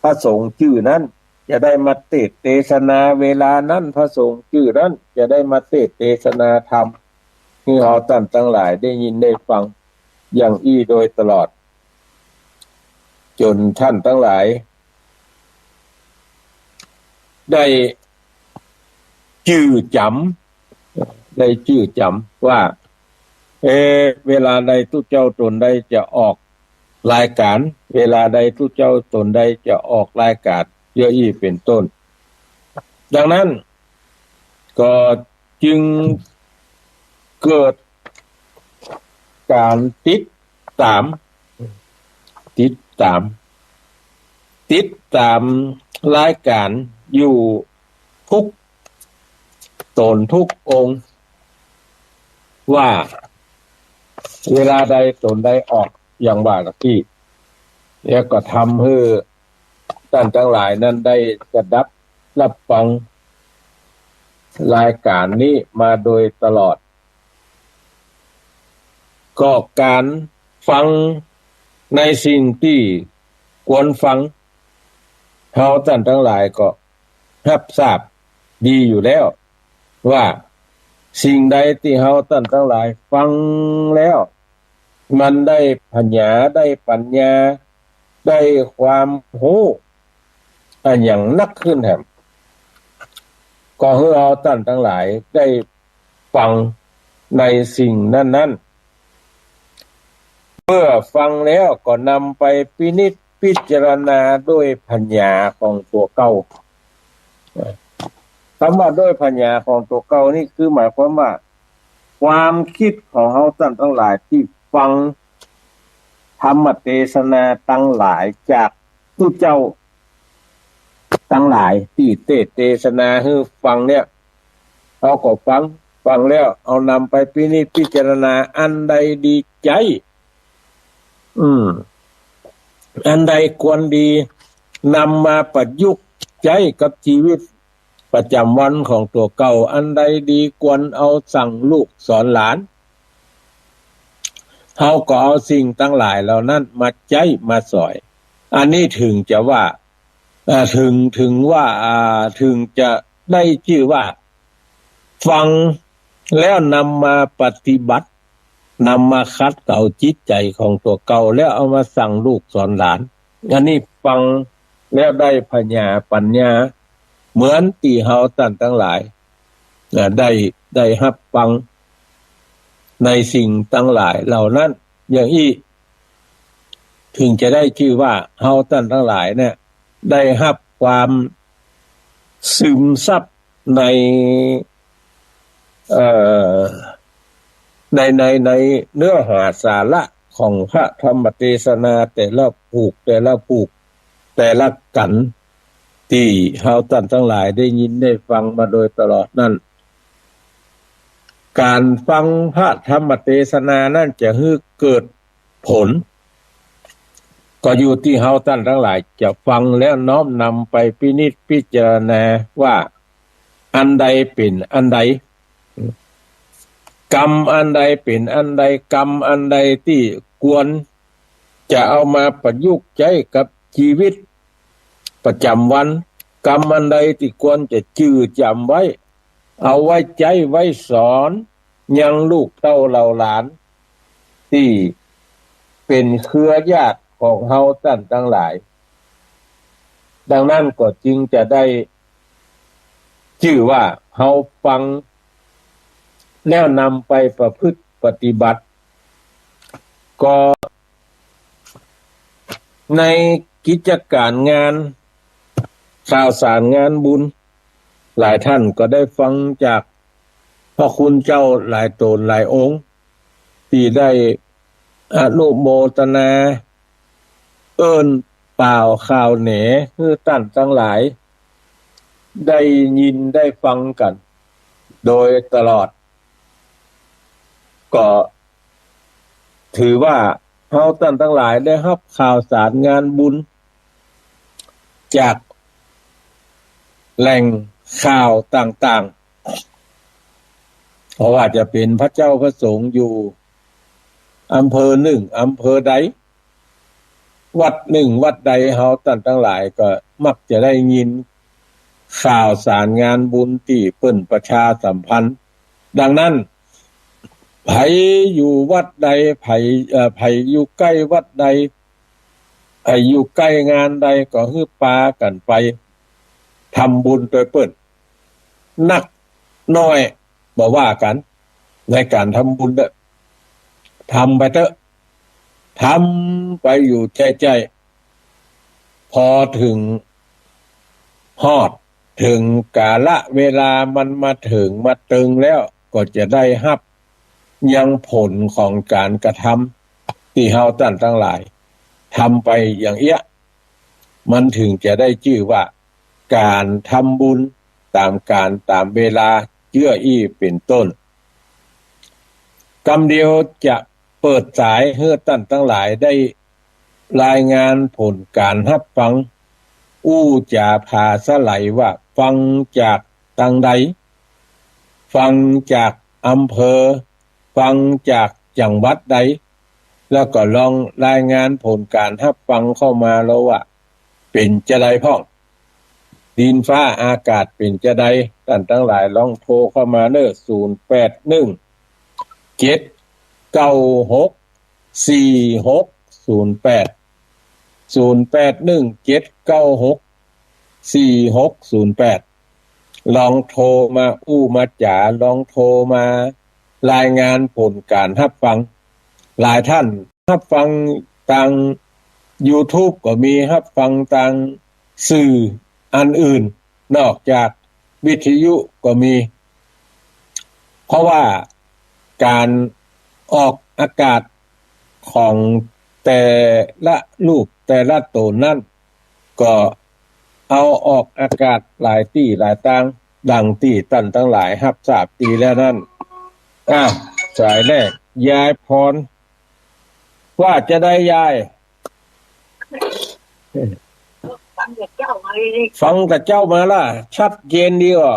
พระสงฆ์จื้อนั้นจะได้มาเตสน์เตสนา เวลานั้นพระสงฆ์จื้อนั้นจะได้มาเตสน์เตสนาธรรม คือเฮาต้านตังหลายได้ยินได้ฟังอย่างอี้โดยตลอด จ๋นต้านตังหลายได้จื้อจ๋ำ ได้จื้อจ๋ำว่า เอ เวลาใดตุ๊เจ้าต๋นใดจะออกรายก๋าน เวลาใดตุ๊เจ้าต๋นใดจะออกรายก๋าน เยื่ออี้เป๋นต้น ดังนั้นก็จึงเกิดก๋านติดต๋าม ติดต๋าม ติดต๋ามรายก๋านอยู่ ทุกต๋นทุกองค์ ว่าเวลาใดต๋นใดออกอย่างว่าตะกี้ แล้วก็ทำหื้อต้านตังหลายนั้นได้สดับฮับฟังรายก๋านนี้มาโดยตลอด ก็ก๋านฟังในสิ่งตี้ควรฟัง เฮาต้านตังหลายก็ฮับทราบดีอยู่แล้ว ว่าสิ่งใดตี้เฮาต้านตังหลายฟังแล้ว มันได้ผญา ได้ปั๋ญญา ได้ความฮู้อะหยังนักขึ้นแหม ก็หื้อเฮาต้านตังหลายได้ฟังในสิ่งนั้นๆ เมื่อฟังแล้วก็นำไปพินิจพิจารณาด้วยผญาของตั๋วเก่า กำว่าด้วยผญาของตั๋วเก่านี่คือหมายความว่า ความกึ๊ดของเฮาต้านตังหลายตี้ฟังธรรมเตสนาตังหลายจากตุ๊เจ้า ตังหลายตี้เตสน์เตสนาหื้อฟังเนี่ย เฮาก็ฟัง ฟังแล้วเอานำไปพินิจพิจารณา อันใดดีใจ๊ อืม อันใดควรดี นำมาประยุกต์ใจ๊กับชีวิตประจำวันของตั๋วเก่า อันใดดีควรเอาสั่งลูกสอนหลาน เฮาก็เอาสิ่งตังหลายเหล่านั้นมาใจ๊มาสอย อันนี้ถึงจะว่า เอ่อ ถึง ถึงว่า อ่า ถึงจะได้จื้อว่า ฟังแล้วนำมาปฏิบัติ นำมาขัดเกลาจิตใจ๋ของตั๋วเก่า แล้วเอามาสั่งลูกสอนหลาน อันนี้ฟังแล้วได้ผญาปัญญา เหมือนตี้เฮาต้านตังหลาย เอ่อ ได้ ได้ฮับฟังในสิ่งตังหลายเหล่านั้น อย่างอี้ ถึงจะได้จื้อว่าเฮาต้านตังหลายเนี่ย ได้ฮับความซึมซับใน เอ่อ ใน ใน ในเนื้อหาสาระของพระธรรมเตสนาแต่ละผูก แต่ละผูก แต่ละกัณฑ์ ตี้เฮาต้านตังหลายได้ยินได้ฟังมาโดยตลอดนั้น ก๋านฟังพระธรรมเตสนานั้นจะหื้อเกิด ผล ก็อยู่ตี้เฮาต้านตังหลายจะฟังแล้วน้อมนำไปพินิจพิจารณาว่าอันใดเป๋นอันใด กรรมอันใดเป๋นอันใด กรรมอันใดตี้ควรจะเอามาประยุกต์ใจ๊กับชีวิตประจ๋ำวัน กรรมอันใดตี้ควรจะจื้อจ๋ำไว้ เอาไว้ใจ๊ไว้สอนยังลูกเต้าเหล่าหลาน ตี้เป๋นเครือญาติของเฮาต้านตังหลาย ดังนั้นก็จึงจะได้จื้อว่าเฮาฟังแล้วนำไปประพฤติปฏิบัติ ก็ ในกิจก๋ารงานข่าวสารงานบุญ หลายต้านก็ได้ฟังจากพระคุณเจ้าหลายต๋นหลายองค์ ตี้ได้อนุโมทนา เอิ้นป่าวข่าวแหน่หื้อต้านตังหลาย ได้ยินได้ฟังกั๋นโดยตลอด ก็ถือว่าเฮาต้านตังหลายได้ฮับข่าวสารงานบุญ จากแหล่งข่าวต่างๆ เพราะว่าจะเป๋นพระเจ้าพระสงฆ์อยู่อำเภอนึ่งอำเภอใด วัดนึ่งวัดใด เฮาต้านตังหลายก็มักจะได้ยินข่าวสารงานบุญตี้เปิ้นประชาสัมพันธ์ ดังนั้น ใผอยู่วัดใด ใผ เอ่อ ใผอยู่ใก้วัดใด ใผอยู่ใก้งานใด ก็หื้อปากั๋นไปทำบุญตวยเปิ้น นักน้อยบ่ว่ากั๋น ในก๋านทำบุญเต๊อะ ทำไปเต๊อะ ทำไปอยู่ใจ้ๆ พอเถิงฮอด เถิงกาละเวลามันมาเถิงมาเติงแล้ว ก็จะได้ฮับยังผลของก๋านกระทำตี้เฮาต้านตังหลายทำไปอย่างเอี้ย มันเถิงจะได้จื้อว่าก๋านทำบุญต๋ามกาลต๋ามเวลา เจื้ออี้เป๋นต้น กำเดียวจะเปิดสายหื้อต้านตังหลายได้รายงานผลก๋านฮับฟัง อู้จ๋าผาสะไหลว่าฟังจากตางใด ฟังจากอำเภอ ฟังจากจังหวัดใด แล้วก็ลองรายงานผลก๋านฮับฟังเข้ามาแล้วว่าเป๋นจาใดพ่อง ดินฟ้าอากาศเป๋นจาใด ต้านตังหลายลองโทรเข้ามาเน่อ ศูนย์แปดหนึ่ง เจ็ดเก้าหก สี่หกศูนย์แปด ศูนย์แปดหนึ่ง เจ็ดเก้าหก สี่หกศูนย์แปด ลองโทรมาอู้มาจ๋า ลองโทรมารายงานผลก๋านฮับฟัง หลายต้านฮับฟังตางยูทูบก็มี ฮับฟังตางสื่ออันอื่นนอกจากวิทยุก็มี เพราะว่าก๋านออกอากาศของแต่ละรูปแต่ละต๋นนั้น ก็ เอาออกอากาศหลายตี้หลายตาง ดังตี้ต้านตังหลายฮับทราบดีแล้วนั้น อ่ะ สายแรก ยายพร ว่าจาใดยาย ฟังกับเจ้ามาละ ชัดเจนดีก่อ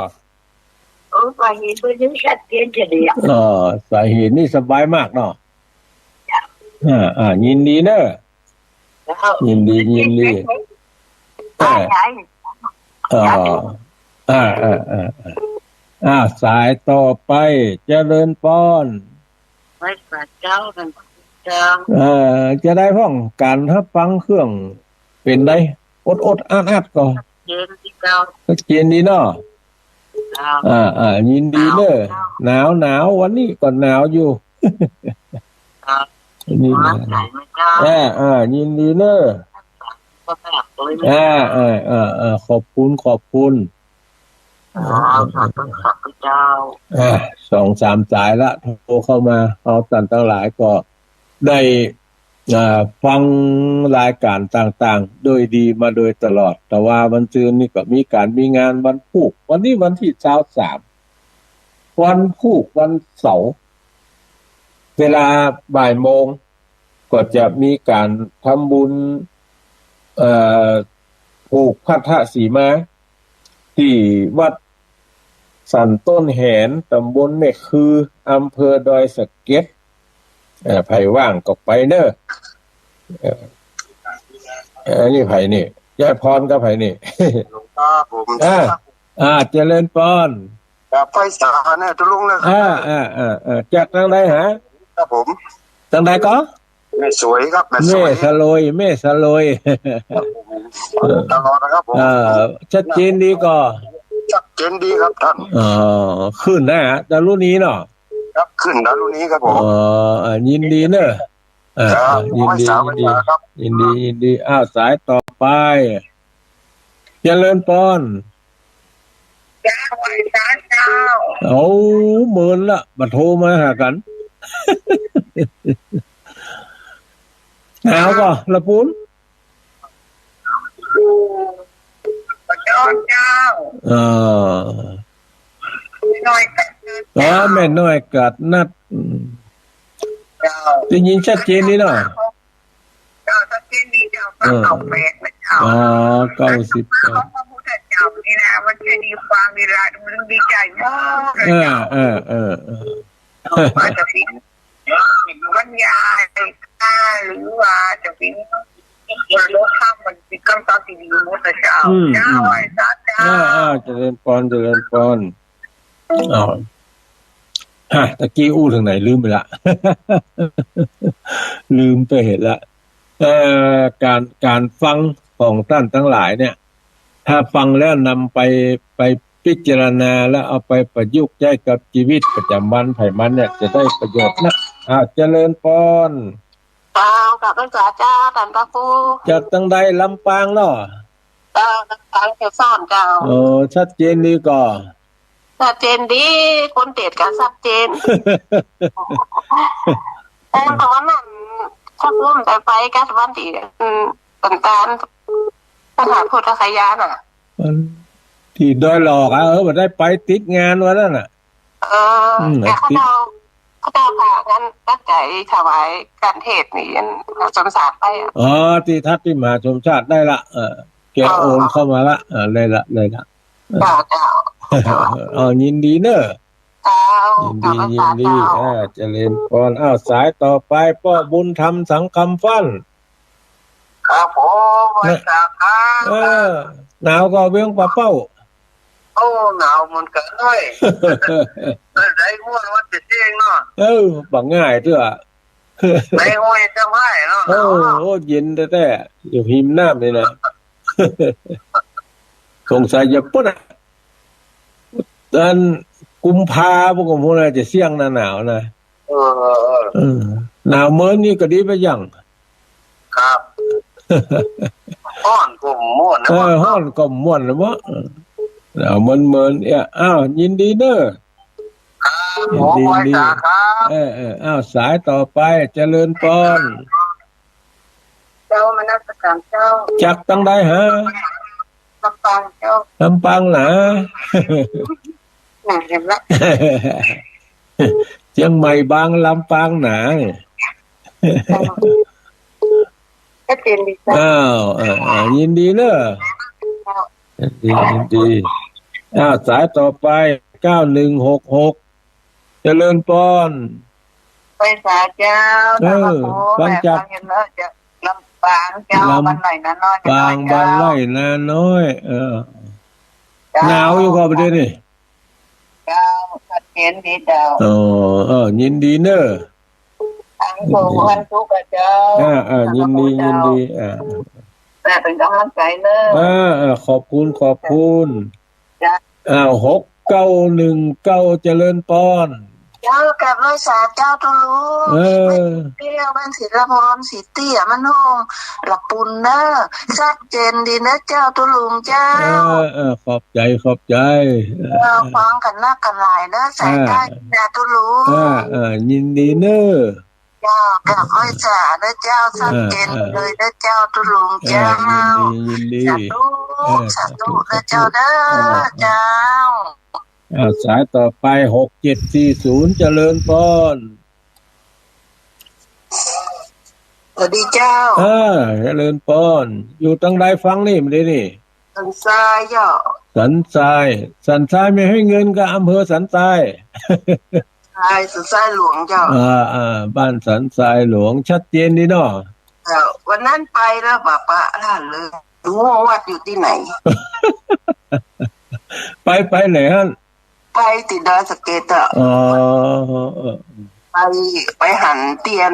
เออ สายหินเปิ้นนี่ชัดเจนเสียดีอะ อ๋อ สายหินนี่สบายมากเนาะ อ่า อ่า ยินดีเนอะ เจ้า ยินดี ยินดี อ่า อ่า อ่า อ่า อ่า สายต่อไป เจริญปอน ไหว้สาเจ้า เจ้า เอ่อ จาใดพ่อง ก๋านฮับฟังเครื่อง เป๋นใด อดๆ อัดๆ ก่อ เย็นดีเจ้า ชัดเจนดีเนาะ เจ้า อ่า อ่า ยินดีเนอะ หนาว หนาว วันนี้ก็หนาวอยู่ เจ้า ยินดี หนาวไหมเจ้า อ่า อ่า ยินดีเนอะ ก็แบบเลยนะ อ่า อ่า อ่า อ่า ขอบคุณ ขอบคุณ อ๋อ สาธุ สาธุเจ้า อ่า สองสามสายละ โทรเข้ามา เฮาต้านตังหลายก็ได้ อ่า ฟังรายก๋านต่างๆ โดยดีมาโดยตลอด แต่ว่าวันซืนนี่ก็มีก๋านมีงานวันพูก วันนี้วันตี้ซาวสาม วันพูก วันเสาร์ เวลาบ่ายโมง ก็จะมีก๋านทำบุญ เอ่อ ผูกพัทธสีมา ตี้วัดสันต้นแหน ต๋ำบลแม่คือ อำเภอดอยสะเก็ด เอ่อ ใผว่างก็ไปเนอะ เอ่อ เอ่อ นี่ใผนี่ ยายพรกับใผนี่ หลวงต๋าผม อ่า อ่า เจริญปอน ครับ ไหว้สาเนอะ ทุลุงเนอะ อ่า อ่า อ่า อ่า จากตังใดฮะ ครับผม ตังใดก่อ แม่สวยครับ แม่สวย แม่สลวย แม่สลวย ครับผม ตลอดนะครับผม เอ่อ ชัดเจนดีก่อ ชัดเจนดีครับต้าน อ๋อ ขึ้นนะ ดารุณีเนาะ ครับ ขึ้นดารุณีครับผม อ๋อ อ่า ยินดีเนอะ อ่า ครับ ยินดี ไหว้สา ยินดี ไหว้สาครับ ยินดี ยินดี อ้าว สายต่อไป เจริญปอน เจ้า ไหว้สาเจ้า โอ้ เมินละ บ่โทรมาหากั๋น หนาวก่อ ละปูน เจ้า เออ แม่น้อยกาดนัด อ๋อ แม่น้อยกาดนัด อืม เจ้า ได้ยินชัดเจนดีเนาะ เจ้า ชัดเจนดีเจ้า เออ เก้าแปดนะเจ้า อ๋อ เก้าสิบแปด ของพระพุทธเจ้านี่นะ มันจะดีฟังดีละ มันดีใจ๋มากเลยเจ้า เออ เออ เออ เออ ว่าจะเป๋นบรรยายค่ะ หรือว่าจะเป๋นบรรลุธรรม มันเป๋นกำตอบตี้ดีหมดนะเจ้า อืม เจ้า อืม ไหว้สาเจ้า อ่า อ่า เจริญปอน เจริญปอน อ้าว ฮะ ตะกี้อู้เถิงไหน ลืมไปละ ลืมไปเสียละ เอ่อ ก๋าน ก๋านฟังของต้านตังหลายเนี่ย ถ้าฟังแล้วนำไป ไปพิจารณาแล้วเอาไปประยุกต์ใจ๊กับจีวิตประจ๋ำวันใผมันเนี่ย จะได้ประโยชน์นัก อ่า เจริญปอน เจ้า กราบไหว้สาเจ้า ต้านพระครู จากตังใด ลำปางเนาะ เจ้า ลำปาง แม่ฮ่องสอนเจ้า โอ้ ชัดเจนดีก่อ ชัดเจนดี คนเตศน์ก็ชัดเจน แต่ต๋อนนั้นชักลมแต่ไปกับวันตี้ อืม สันตาน พระธาตุโพธิไชยะน่ะ วันตี้ดอยหลอกอะ เออ บ่ได้ไปติดงานวันนั้นน่ะ เออ อืม แต่เขา ติด เจ้า เขาเจ้าพากันตั้งใจ๋ถวายก๋านเทศน์นี่ อันมหาสมชาติไปอะ อ๋อ ตี้ทัดตี้มหาสมชาติได้ละ เออ แก อ๋อ โอนเข้ามาละ อ่า ได้ละ ได้ละ เจ้า เจ้า เออ ยินดีเนอะ เจ้า ยินดี เจ้า ยินดี เจ้า อ่า เจริญปอน อ้าว สายต่อไป ป้อบุญธรรม สังคำฟั่น ครับผม ไหว้สาครับ เออ หนาวก่อเวียงป่าเป้า โอ้ หนาวเหมือนกั๋นเน้อย เออ ได้ม่วนวันจะเจ๊งเนาะ เออ บ่ง่ายเตื้อ ในห้วยเจ้าไม้เนาะ โอ้ หนาวเนาะ โอ้ เย็นแต๊ๆ อยู่ฮิมน้ำนี่นะ สงสัยจะปุ๊ดอะ อันกุมภาพันธ์ พวกผมพูดนะ จะเสี้ยงหน้าหนาวนะ เออ เออ เออ หนาวเมินนี่ก็ดีไปอย่าง ครับ ฮ้อนก็ม่วนนะ เออ ฮ้อนก็ม่วนนะวะ เออ หนาวเมินๆ เนี่ย อ้าว ยินดีเนอะ ครับ ยินดี ผมไหว้สาครับ เออ เออ อ้าว สายต่อไป เจริญปอน เจ้า นมัสก๋านเจ้า จากตังใดฮะ ลำปางเจ้า ลำปางหนา หนาเห็นละ เจียงใหม่บาง ลำปางหนา ชัดเจนดีเจ้า อ้าว อ่า อ่า ยินดีเนอะ เจ้า ยินดี ยินดี อ้าว สายต่อไป เก้าหนึ่งหกหก เจริญปอน ไปสาเจ้า เออ นครปฐม ฟังจาก ฟังเห็นแล้วเจ้า ลำปางเจ้า ลำ บ้านไร่นาน้อย ปาง เจ้า บ้านไร่นาน้อย เออ เจ้า หนาวอยู่ก่อประเดี๋ยวนี้ เจ้า ชัดเจนดีเจ้า อ๋อ เออ ยินดีเนอะ ทางโทรวันศุกร์อะเจ้า อ่า อ่า ยินดี ยินดี อ่า แต่เป็นกำลังใจเนอะ อ่า อ่า ขอบคุณ ขอบคุณ จ้ะ อ้าว หกเก้าหนึ่งเก้า เจริญปอน เจ้า กราบไหว้สาเจ้าตุ๊ลุง เออ เตี้ยบ้านศรีละพร ศรีเตี้ย มันโฮงละปุนเนอะ ชัดเจนดีเนอะเจ้าตุ๊ลุงเจ้า เออ เออ ขอบใจ ขอบใจ เออ ฟังกั๋นนักกั๋นหลายเนอะ สายใต้ อ่า นะตุ๊ลุง อ่า อ่า ยินดีเนอะ เจ้า กราบไหว้สาเนอะเจ้า ชัดเจน อ่า เลยเนอะเจ้าตุ๊ลุงเจ้า อ่า ยินดี ยินดี สาธุ เออ สาธุ สาธุ เนอะเจ้าเนอะ เออ เจ้า อ่า สายต่อไป หกเจ็ดสี่ศูนย์ เจริญปอน สวัสดีเจ้า อ่า เจริญปอน อยู่ตังใดฟังนี่ มื้อนี้นี่ สันทรายเจ้า สันทราย สันทรายแม่ห้วยเงินกับอำเภอสันทราย ใช่ สันทรายหลวงเจ้า อ่า อ่า บ้านสันทรายหลวง ชัดเจนดีเนาะ เจ้า วันนั้นไปแล้วปะปะท่านเลย รู้ว่าวัดอยู่ตี้ไหน ไป ไปไหนฮะ ไปตี้ดอยสะเก็ดอะ อ๋อ เออ ไป ไปหันเตียน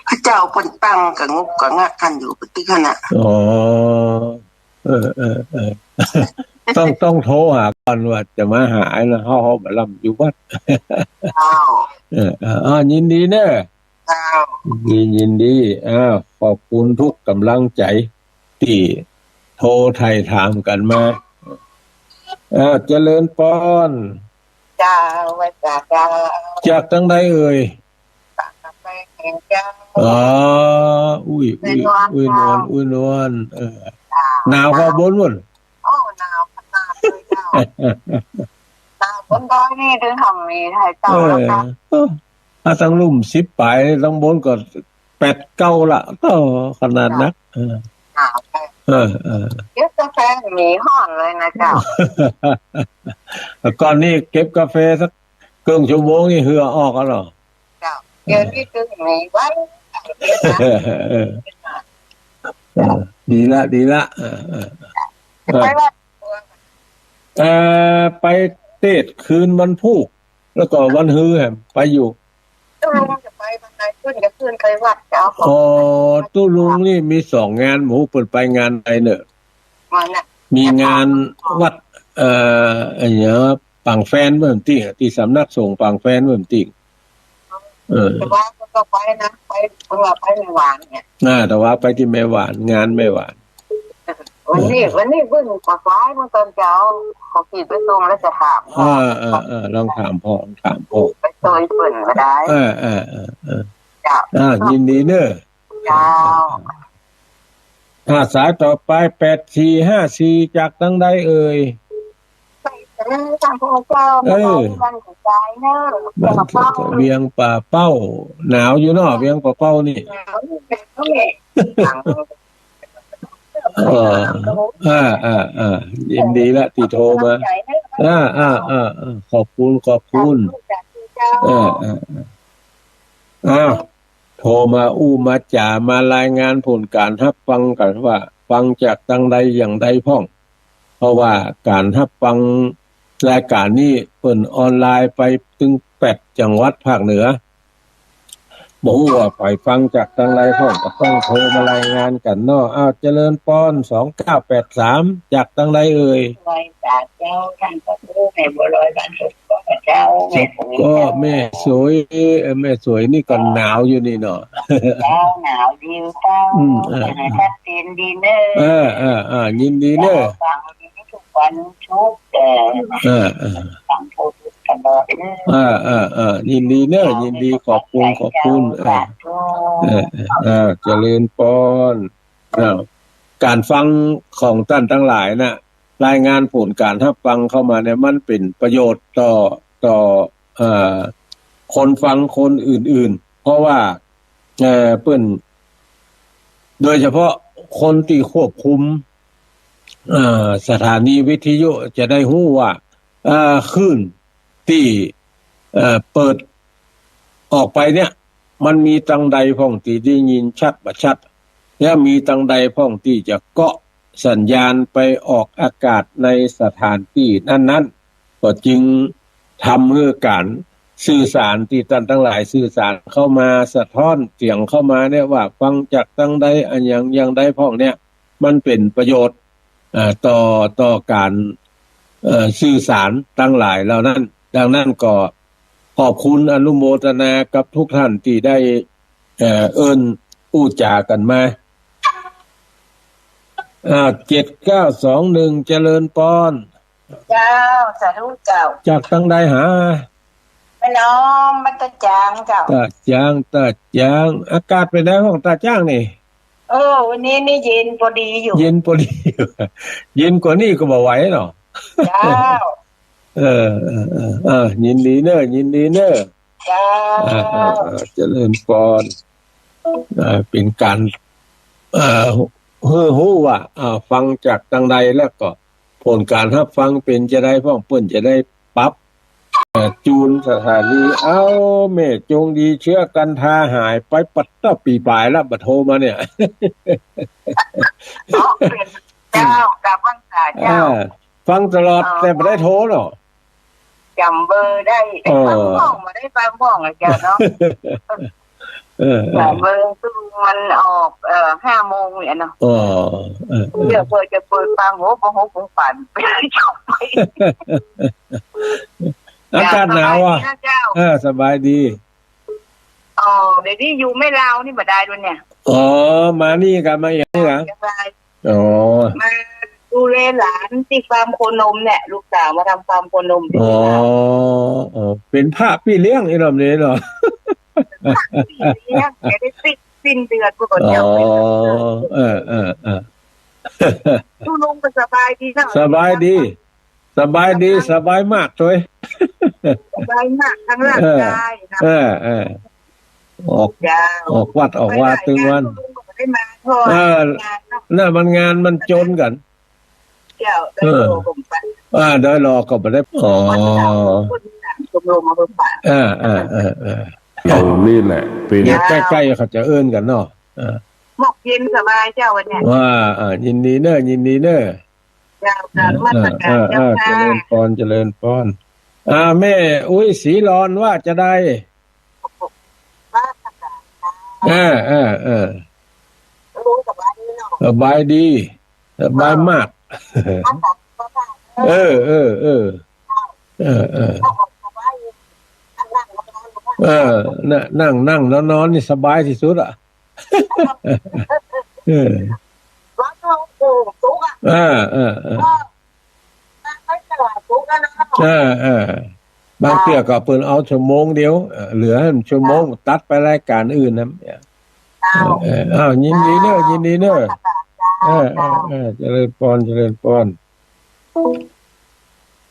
พระเจ้าเปิ้นตั้งกะงุกกะงักกั๋นอยู่ตี้หั้นน่ะ อ๋อ เออ เออ เออ ต้อง ต้องโทรหาก่อนว่าจะมาหานะ เฮา เฮาบ่ลำอยู่วัด เจ้า เออ เออ อ่า ยินดีเนอะ เจ้า ยินดี ยินดี อ้าว ขอบคุณทุกกำลังใจ๋ตี้โทรไถ่ถามกั๋นมา อ้าว เจริญปอน เจ้า ไหว้สาเจ้า จากตังใดเอ่ย ไปเห็นเจ้า อ๋อ อุ้ย อุ้ย อุ้ยนวล เจ้า อุ้ยนวล เออ เจ้า หนาวก่อโบ้น โอ้ หนาวขนาดเลยเจ้า หนาวบนดอยนี่ตึงทำมีไทยเจ้า เออ แล้วเจ้า เออ ถ้าตังลุ่มสิบป๋าย ตังโบ้นก็แปดเก้าละ ก็ขนาดนัก เออ หนาวเลย เออ เออ เก็บกาแฟหนีฮ้อนเลยนะเจ้า ก่อนนี้เก็บกาแฟสักเกิ่งชั่วโมงนี่เหื่อออกแล้วเหรอ เจ้า เดี๋ยวนี้ตึงหนีไว้ เออ เออ ดีละ ดีละ เออ เออ ไปวัด เอ่อ ไปเตศน์คืนวันพูก แล้วก็วันฮือแหมไปอยู่ ตุ๊ลุงจะไปวันไหน ขึ้นจะขึ้นไปวัดเจ้า อ๋อ ตุ๊ลุงนี่มีสองงาน หมู่เปิ้นไปงานใดเนอะ วันน่ะ มีงานวัด เอ่อ ไอ้เนี่ย ปางแฟนเปิ้นตี้ ตี้สำนักสงฆ์ปางแฟนเปิ้นตี้ เออ แต่ว่าก็ไปนะ ไป เปิ้นว่าไปแม่หวานเนี่ย อ่า แต่ว่าไปตี้แม่หวาน งานแม่หวาน วันนี้ เออ วันนี้เปิ้นก็ไปเมื่อตอนเจ๊า เขาขี่ไปส่งแล้วจะถาม อ่า อ่า อ่า ลองถามพ่อ ลองถามพ่อ ไปซอยเปิ้นก็ได้ เออ เออ เออ เออ เจ้า อ่า ยินดีเนอะ เจ้า อ่า สายต่อไป แปดสี่ห้าสี่ จากตังใดเอ่ย ไปทางพระเจ้า เออ บ้านของยายเนอะ บ้านเวียงป่าเป้า หนาวอยู่เนาะ เวียงป่าเป้านี่ หนาวอยู่เนาะ เออ อ่า อ่า อ่า ยินดีละตี้โทรมา อ่า อ่า อ่า อ่า ขอบคุณ ขอบคุณ เออ เออ เออ อ้าว โทรมาอู้มาจ๋า มารายงานผลก๋านฮับฟังกั๋นว่า ฟังจากตังใดอย่างใดพ่อง เพราะว่าก๋านฮับฟังรายก๋านนี้เปิ้นออนไลน์ไปตึงแปดจังหวัดภาคเหนือ บ่ฮู้ว่าใผฟังจากตังใดพ่อง ก็ต้องโทรมารายงานกั๋นเนาะ อ้าว เจริญปอน สองเก้าแปดสาม จากตังใดเอ่ย ไหว้สาเจ้า ท่านพระครูแม่บัวลอยบ้านสมก็เจ้า สมก็แม่สวย เอ่อ แม่สวยนี่ก็หนาวอยู่นี่เนาะ เจ้า หนาวดีเจ้า อืม เออ ชัดเจนดีเนอะ เออ เออ เออ ยินดีเนอะ ฟังดีทุกวันทุก เอ่อ เออ เออ ฟังทุกตลอดเนอะ เออ เออ เออ ยินดีเนอะ ยินดี ขอบคุณ ขอบคุณ เออ สาธุ เออ เออ เออ เจริญปอน อ้าว ก๋านฟังของต้านตังหลายน่ะ รายงานผลก๋านฮับฟังเข้ามาเนี่ย มันเป๋นประโยชน์ต่อ ต่อ เอ่อ คนฟังคนอื่นๆ เพราะว่า เอ่อ เปิ้น โดยเฉพาะคนตี้ควบคุม เอ่อ สถานีวิทยุจะได้ฮู้ว่า เอ่อ คลื่นตี้ เอ่อ เปิดออกไปเนี่ย มันมีตังใดพ่องตี้ได้ยินชัดบ่ชัด และมีตังใดพ่องตี้จะเกาะสัญญาณไปออกอากาศในสถานตี้นั้นๆ ก็จึงทำหื้อก๋านสื่อสารตี้ต้านตังหลายสื่อสารเข้ามา สะท้อนเสียงเข้ามาเนี่ยว่าฟังจากตังใดอะหยังอย่างใดพ่องเนี่ย มันเป๋นประโยชน์ เอ่อ ต่อ ต่อก๋าน เอ่อ สื่อสารตังหลายเหล่านั้น ดังนั้นก็ขอบคุณอนุโมทนากับทุกท่านตี้ได้ เอ่อ เอิ้นอู้จ๋ากั๋นมา อ่า เจ็ดเก้าสองหนึ่ง เจริญปอน เจ้า สาธุเจ้า จากตังใดหา แม่น้อม บ้านต้าจ๋างเจ้า ต้าจ๋าง ต้าจ๋าง อากาศเป๋นไงพ่องต้าจ๋างนี่ เออ วันนี้นี่เย็นปอดีอยู่ เย็นปอดี เย็นกว่านี้ก็บ่ไหวเนาะ เจ้า เออ เออ เออ อ่า ยินดีเน้อ ยินดีเน้อ เจ้า อ่า อ่า อ่า เจริญปอน อ่า เป๋นก๋าน เอ่อ หื้อฮู้ว่า อ่า ฟังจากตังใดแล้วก็ผลก๋านฮับฟังเป๋นจาใดพ่อง เปิ้นจะได้ปรับ เอ่อ จูนสถานี เอ้า แม่จงดีเชื้อกันทาหายไปปัดเต้าปี๋ป๋ายละ บ่โทรมาเนี่ย เนาะ เป๋นเจ้า กราบไหว้เจ้า อ่า ฟังตลอด อ๋อ แต่บ่ได้โทรเนาะ จ๋ำเบอร์ได้ เออ บางพ่องบ่ได้ฟังพ่องอะเจ้าเนาะ เออ เออ จ๋ำเบอร์ซึ่งมันออก เอ่อ ห้าโมงเนี่ยเนาะ อ๋อ เออ เออ เดี๋ยวเปิด จะเปิดฟัง โห บ่ฮู้ของขวัญ ไปจบไป อากาศหนาวอะ สบายดีนะเจ้า เออ สบายดี อ๋อ เดี๋ยวนี้อยู่แม่ลาวนี่บ่ได้ด้วยเนี่ย อ๋อ มานี่กะ มาอย่างนี้กะ สบาย อ๋อ มาดูแลหลานตี้ฟาร์มโคนมเนี่ย ลูกสาวมาทำฟาร์มโคนมตี้ อ๋อ ลาว อ๋อ เป๋นพระปี้เลี้ยงอีหนอมนี่เนาะ พระปี้เลี้ยง จะได้สิ้น สิ้นเดือนก็ อ๋อ เจ้า เออ เออ เออ ลุงก็สบายดีเนาะ สบายดี สบายดี สบายมากตวย สบายมากทั้งร่างกายนะ เออ เออ ออก เจ้า ออกวัดออกวาตึงวัน ไปไหนก็ลุงก็บ่ได้มา เพราะว่า เออ งานเนาะ น่ะมันงานมันจนกั๋น เจ้า เออ ได้รอผมไป อ่า ได้รอก็บ่ได้ อ๋อ วัดเจ้า คนสามชมรมอำเภอฝาง อ่า อ่า อ่า อ่า เอานี่แหละ เป็น เนี่ย ใก้ๆ เขาจะเอิ้นกั๋นเนาะ อ่า หมอกเย็นสบายเจ้าวันเนี้ย ว่า อ่า ยินดีเน้อ ยินดีเน้อ เจ้า กราบนมัสการ อ่า เจ้า อ่า ค่ะ เจริญปอน เจริญปอน อ่า แม่อุ๊ยศรีลอนว่าจาใด นมัสการค่ะ อ่า อ่า อ่า ลุงสบายดีเนาะ สบายดี สบายมาก เออ เออ เออ เออ เออ เออ เออ นั่ง นั่ง นั่ง นอน นอนนี่สบายตี้สุดอะ เออ ว่าเขาปลูกตุ๊กอะ เออ เออ เออ ก็ไม่เท่าไหร่ตุ๊กอะนะ เออ เออ บางเตื้อก็เปิ้นเอาชั่วโมงเดียว เออ เหลือชั่วโมง เจ้า ตัดไปรายก๋านอื่นนะ เจ้า เออ เออ อ้าว ยินดีเน้อ ยินดีเน้อ เจ้า เออ เออ เจ้า เออ เจริญปอน เจริญปอน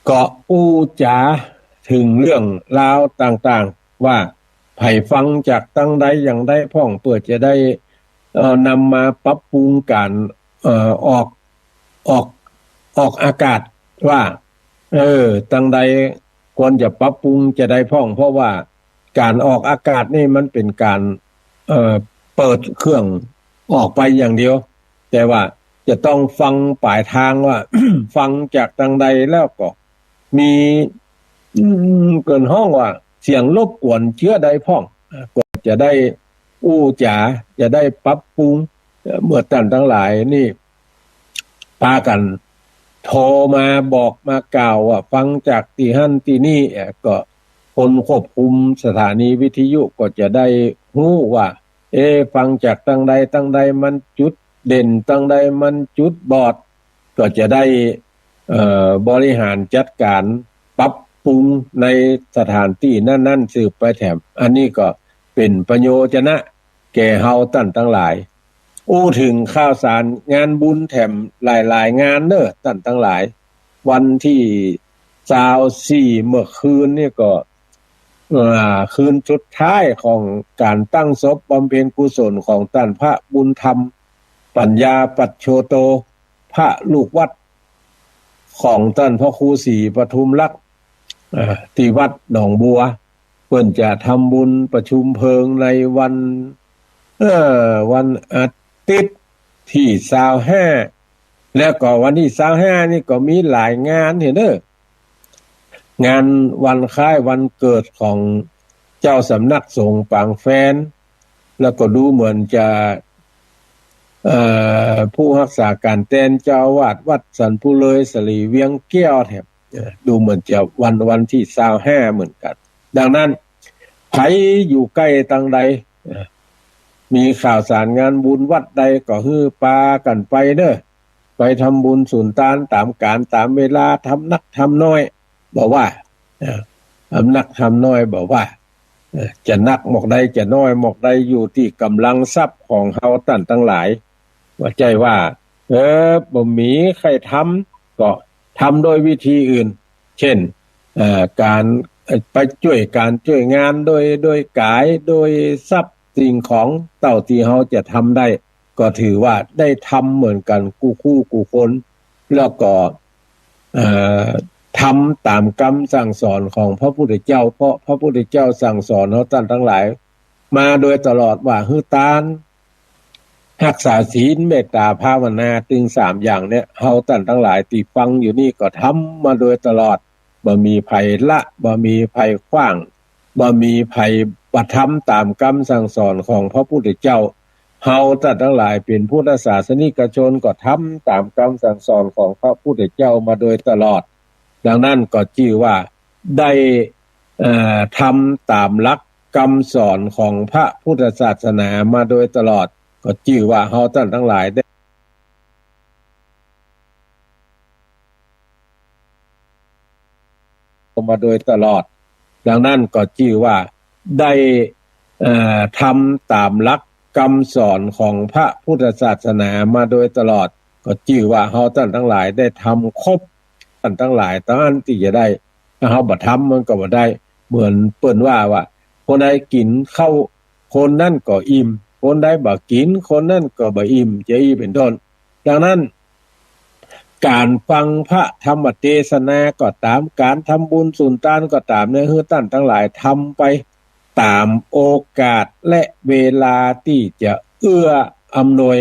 ก็อู้จ๋าเถิงเรื่องราวต่างๆ ว่าใผฟังจากตังใดอย่างใดพ่อง เปื้อจะได้ เอ่อ นำมาปรับปรุงก๋าน เอ่อ ออก ออก ออกอากาศว่า เออ ตังใดควรจะปรับปรุงจาใดพ่อง เพราะว่าก๋านออกอากาศนี่มันเป๋นก๋าน เอ่อ เปิดเครื่องออกไปอย่างเดียว แต่ว่าจะต้องฟังป๋ายตางว่า ฟังจากตังใดแล้วก็มี อืม เปิ้นฮ้องว่าเสียงรบกวนเจื้อใดพ่อง อ่า ก็จะได้อู้จ๋า จะได้ปรับปรุง เอ่อ เมื่อต้านตังหลายนี่ ปากั๋นโทรมาบอกมากล่าวว่าฟังจากตี้หั้นตี้นี่ เอ่อ ก็คนควบคุมสถานีวิทยุก็จะได้ฮู้ว่า เอ๊ะ ฟังจากตังใดตังใดมันจุดเด่น ตังใดมันจุดบอด ก็จะได้ เอ่อ บริหารจัดก๋านปรับปรุงในสถานตี้นั้นๆ สืบไปแถม อันนี้ก็เป๋นประโยชน์นะ แก่เฮาต้านตังหลาย อู้เถิงข่าวสารงานบุญแถมหลายๆ งานเน่อต้านตังหลาย วันตี้ซาวสี่เมื่อคืนนี่ก็ อ่า คืนสุดท้ายของก๋านตั้งศพบำเพ็ญกุศลของต้านพระบุญธรรม ปัญญาปัจโชโต พระลูกวัดของต้านพระครูศรีปทุมรักษ์ อ่า ตี้วัดหนองบัว เปิ้นจะทำบุญประชุมเพลิงในวัน เอ่อ วันอาทิตย์ตี้ซาวห้า แล้วก็วันตี้ซาวห้านี่ก็มีหลายงานหั้นเน่อ งานวันคล้ายวันเกิดของเจ้าสำนักสงฆ์ปางแฟน แล้วก็ดูเหมือนจะ เอ่อ ผู้ฮักษาก๋านแตนเจ้าอาวาสวัดสันปุเรยสรีเวียงแก้วแถม เอ่อ ดูเหมือนจะวัน วันตี้ซาวห้าเหมือนกั๋น ดังนั้น ใผอยู่ใก้ตังใด เอ่อ มีข่าวสารงานบุญวัดใดก็หื้อปากั๋นไปเน่อ ไปทำบุญสุนตานต๋ามก๋านต๋ามเวลา ทำนักทำน้อยบ่ว่า เอ่อ ทำนักทำน้อยบ่ว่า เอ่อ จะนักหมอกใดจะน้อยหมอกใดอยู่ตี้ก๋ำลังทรัพย์ของเฮาต้านตังหลาย บ่ใจ้ว่า เออ บ่มีใผทำก็ทำโดยวิธีอื่น เจ้น เอ่อ ก๋าน เอ่อ ไปจ้วยก๋านจ้วยงานโดย โดยก๋าย โดยทรัพย์สิ่งของเต้าตี้เฮาจะทำได้ ก็ถือว่าได้ทำเหมือนกั๋นกู้คู่กู้คน แล้วก็ เอ่อ ทำต๋ามกำสั่งสอนของพระพุทธเจ้า เพราะพระพุทธเจ้าสั่งสอนเฮาต้านตังหลายมาโดยตลอดว่าหื้อตาน ฮักษาศีล เมตต๋า ภาวนา ตึงสามอย่างเนี่ย เฮาต้านตังหลายตี้ฟังอยู่นี่ก็ทำมาโดยตลอด บ่มีใผละ บ่มีใผขว้าง บ่มีใผบ่ทำต๋ามกำสั่งสอนของพระพุทธเจ้า เฮาต้านตังหลายเป๋นพุทธศาสนิกชนก็ทำต๋ามกำสั่งสอนของพระพุทธเจ้ามาโดยตลอด ดังนั้นก็จื้อว่าได้ เอ่อ ทำต๋ามหลักกำสอนของพระพุทธศาสนามาโดยตลอด ก็จื้อว่าเฮาต้านตังหลายได้ มาโดยตลอด ดังนั้นก็จื้อว่าได้ เอ่อ ทำต๋ามหลักกำสอนของพระพุทธศาสนามาโดยตลอด ก็จื้อว่าเฮาต้านตังหลายได้ทำครบ ต้านตังหลาย ต๋ามตี้จะได้ ถ้าเฮาบ่ทำมันก็บ่ได้ เหมือนเปิ้นว่า ว่า คนใดกิ๋นข้าว คนนั้นก็อิ่ม คนใดบ่กิ๋น คนนั้นก็บ่อิ่ม จะอี้เป๋นต้น ดังนั้น ก๋านฟังพระธรรมเตสนาก็ต๋าม ก๋านทำบุญสุนตานก็ต๋ามเนี่ย หื้อต้านตังหลายทำไปต๋ามโอกาสและเวลาตี้จะเอื้ออำนวย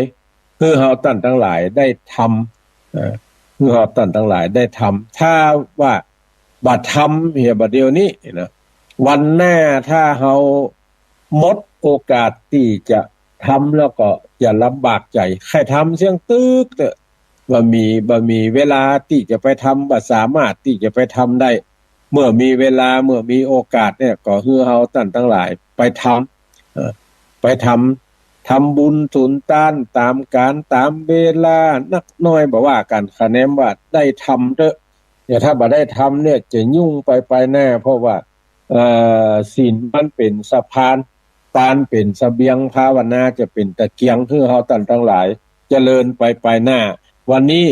หื้อเฮาต้านตังหลายได้ทำ เอ่อ หื้อเฮาต้านตังหลายได้ทำ ถ้าว่าบ่ทำเหียบ่าเดี่ยวนี้นะ วันหน้าถ้าเฮาหมดโอกาสตี้จะทำแล้วก็อย่าลำบากใจ๋ ใค่ทำเสี้ยงตึกเต๊อะ บ่มี บ่มีเวลาตี้จะไปทำ บ่สามารถตี้จะไปทำได้ เมื่อมีเวลา เมื่อมีโอกาสเนี่ย ก็หื้อเฮาต้านตังหลายไปทำ เอ่อ ไปทำ ทำบุญสุนตานต๋ามก๋านต๋ามเวลา นักน้อยบ่ว่ากั๋น คะแนนว่าได้ทำเต๊อะ แต่ถ้าบ่ได้ทำเนี่ยจะยุ่งไปไปหน้า เพราะว่า เอ่อ ศีลมันเป๋นสะพาน ตานเป๋นเสบียง ภาวนาจะเป๋นตะเกียง หื้อเฮาต้านตังหลายเจริญไปไปหน้า วันนี้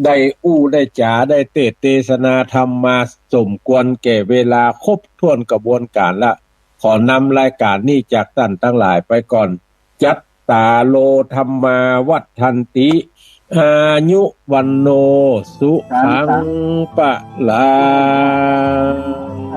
ได้อู้ได้จ๋าได้เตสน์เตสนาธรรมมาสมควรแก่เวลา ครบถ้วนกระบวนก๋านละ ขอนำรายก๋านนี้จากต้านตังหลายไปก่อน จัตตาโร ธัมมา วัฑฒันติ อายุ วัณโณ สุขัง พะลัง